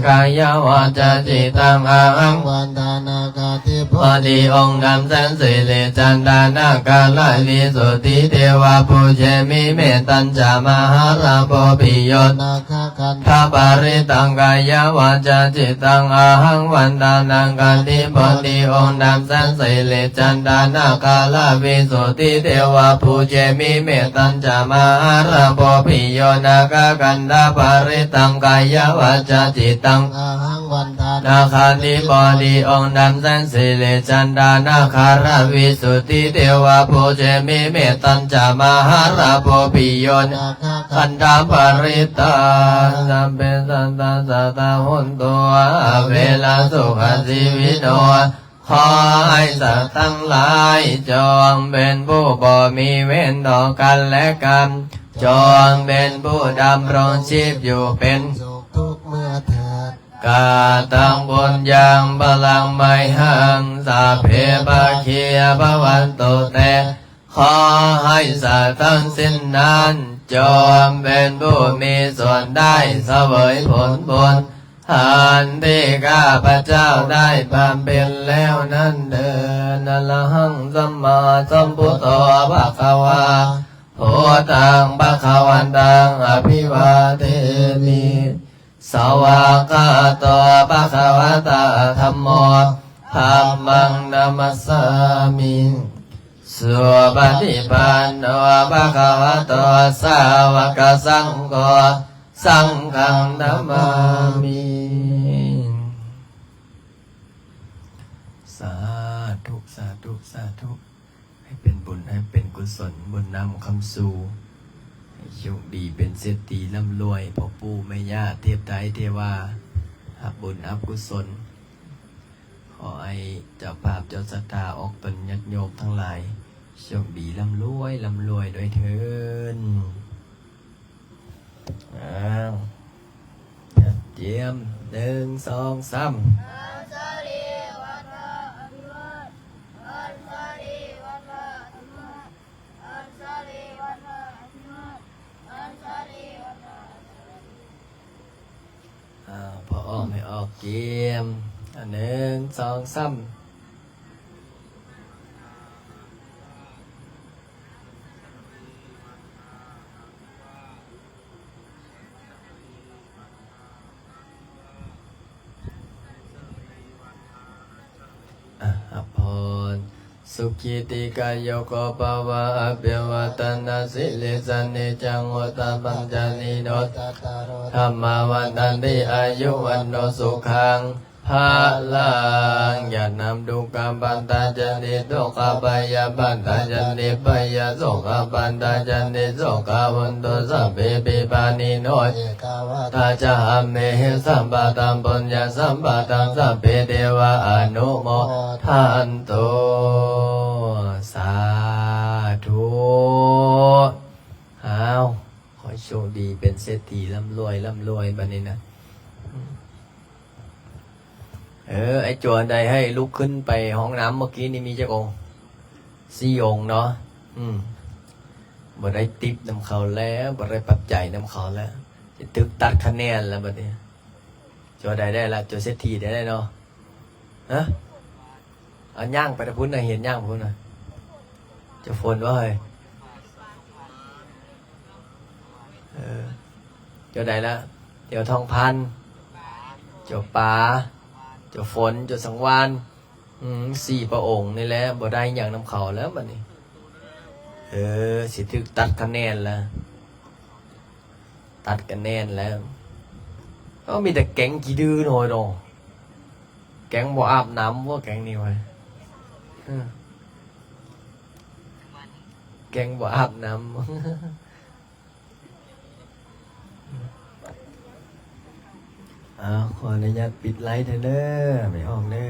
Kāyavācācittānahaṃ vandāna ທິບໍດີອົງດຳແສນສິລິຈັນດານາຄາລະວິສຸດທິເທວະປູເຈມິ ເມຕັນຈະມະຫາລາໂພປິໂຍນາຄະຄັນທະປະລິຕັງ ກາຍະວາຈາຈິດຕັງອະຫັງວັນດານາຄາທິບໍດີອົງດຳແສນສິລິຈັນດານາຄາລະວິສຸດທິເທວະປູເຈມິ ເມຕັນຈະມະຫາລາໂພປິໂຍນາຄະຄັນທະປະລິຕັງ ກາຍະວາຈາຈິດຕັງອະຫັງວັນ ນາຄາທິບໍດີອົງດຳແສນສິລິຈັນດານາຄາລະວິສຸດທິເທວະປູເຈມິ ເມຕັນຈະມະຫາລາໂພປິໂຍນາຄະຄັນທະປະລິຕັງ ສັບເພສັດຕາສັດຕາໂຫນຕຸ ອະເວລາສຸຂະຊີວິໂນ ຂໍໃຫ້ສັດທັງຫຼາຍ ຈົ່ງເປັນຜູ້ບໍ່ມີເວນຕໍ່ກັນແລະກັນ ຈົ່ງເປັນຜູ້ດຳລົງຊີບຢູ່ເປັນສຸກທຸກເມື່ອເທີດ ກະຕັງປຸນຍັງພະລັງໄມຫັງ ສັບເພພາຄີພະວັນຕຸເຕ ຂໍໃຫ້ສັດທັງສິ້ນນັ້ນ ຈົ່ງເປັນຜູ້ມີສ່ວນໄດ້ສະເຫວີຍຜົນບຸນ ອັນທີ່ຂ້າພະເຈົ້າໄດ້ບຳເພັນແລ້ວນັ້ນເທີນ. ອະລະຫັງສຳມາສຳພຸດໂທ ພະຄະວາ ພຸດທັງພະຄະວັນຕັງ ອະພິວາເທມິ ສະວາກາໂຕ ພະຄະວະຕາ ທຳໂມ ທຳມັງນະມັດສາມິ ສຸປະຕິປັນໂນ ພະຄະວະໂຕ ສາວະກະສັງໂຄ ສັງຄັງນະມາມິ ສາທຸ ສາທຸ ສາທຸ. ໃຫ້ເປັນບຸນ ໃຫ້ເປັນກຸສົນ ບຸນນຳຄຳຊູ ໃຫ້ໂຊກດີເປັນເສດຖີລ່ຳລວຍ ພໍ່ປູ່ແມ່ຍ່າ ເທບໄທເທວາ ຮັບບຸນຮັບກຸສົນ ຂໍໃຫ້ເຈົ້າພາບເຈົ້າສັດທາອອກຕົນຍາດໂຍມທັງຫຼາຍ ໂຊກດີລ່ຳລວຍ ລ່ຳລວຍດ້ວຍເທີນ. ອ້າວ ຕຽມ ໜຶ່ງ ສອງ ສາມ. ອ້າວ ພໍອອກໃຫ້ອອກ ຕຽມ ໜຶ່ງ ສອງ ສາມ. ອະ ຮັບພອນ. ສຸຂີ ດີກາຍຸໂກ ພະວະ ອະພິວາທະນະສີລິສະ ນິຈຈັງ ວຸດທະປະຈາຍິໂນ ຈັດຕາໂລ ທຳມາ ວັດທັນຕິ ອາຍຸ ວັນໂນ ສຸຂັງ ພະລັງ. ຢ່ານຳທຸກຂະບັນດານຈາຕິ ທຸກຂະໄພຍາບັນດານຈາຕິ ໄພຍາໂສກະບັນດານຈາຕິ ໂສກາໂຫນຕຸ ສັບເພ ພິບານີໂນ ເອກາວັດຖາ ຈະຫາເມ ສັມປະທັງ ປຸນຍະສຳປະທັງ ສັບເພ ເທວາ ອະນຸໂມທັນຕຸ. ສາທຸ. ອ້າວ ຂໍໃຫ້ໂຊກດີເປັນເສດຖີ ລ່ຳລວຍ ລ່ຳລວຍ ບັດນີ້ນະ. ເອີ ໄອ້ຈົວໃດໃຫ້ລຸກຂຶ້ນໄປຫ້ອງນ້ຳເມື່ອກີ້ນີ້ມີຈັກອົງ? ສີ່ອົງເນາະ. ອືມ ບໍ່ໄດ້ຕິບນຳເຂົາແລ້ວ ບໍ່ໄດ້ປັດໄຈນຳເຂົາແລ້ວ ຊິຖືກຕັດຄະແນນແລ້ວບັດນີ້. ຈົວໃດໄດ້ລະ? ຈົວເສດຖີໄດ້ເນາະ. ຮະ? ເອົາຍ່າງໄປທາງພຸ້ນນະ ເຫັນຍ່າງໄປພຸ້ນນະ. ຈົວຝົນບໍ່ເຮີ້ຍ? ເອີ ຈົວໃດລະ? ຈົວທອງພັນ ຈົວປາ ຈົວຝົນ ຈົວສັງວານ. ອືມ ສີ່ພະອົງນີ້ແຫຼະ ບໍ່ໄດ້ຫຍັງນຳເຂົາແລ້ວບັດນີ້. ເອີ ຊິຖືກຕັດຄະແນນລະ ຕັດຄະແນນແລ້ວ. ເອົາ ມີແຕ່ແກັງຂີ້ດື້ນ້ອຍດອກ. ແກັງບໍ່ອາບນ້ຳບໍ່ ແກັງນີ້ວະ? ເອີ ແກັງບໍ່ອາບນ້ຳ. ເອົາ ຂໍອະນຸຍາດປິດໄລເດີ ແມ່ອອກເດີ.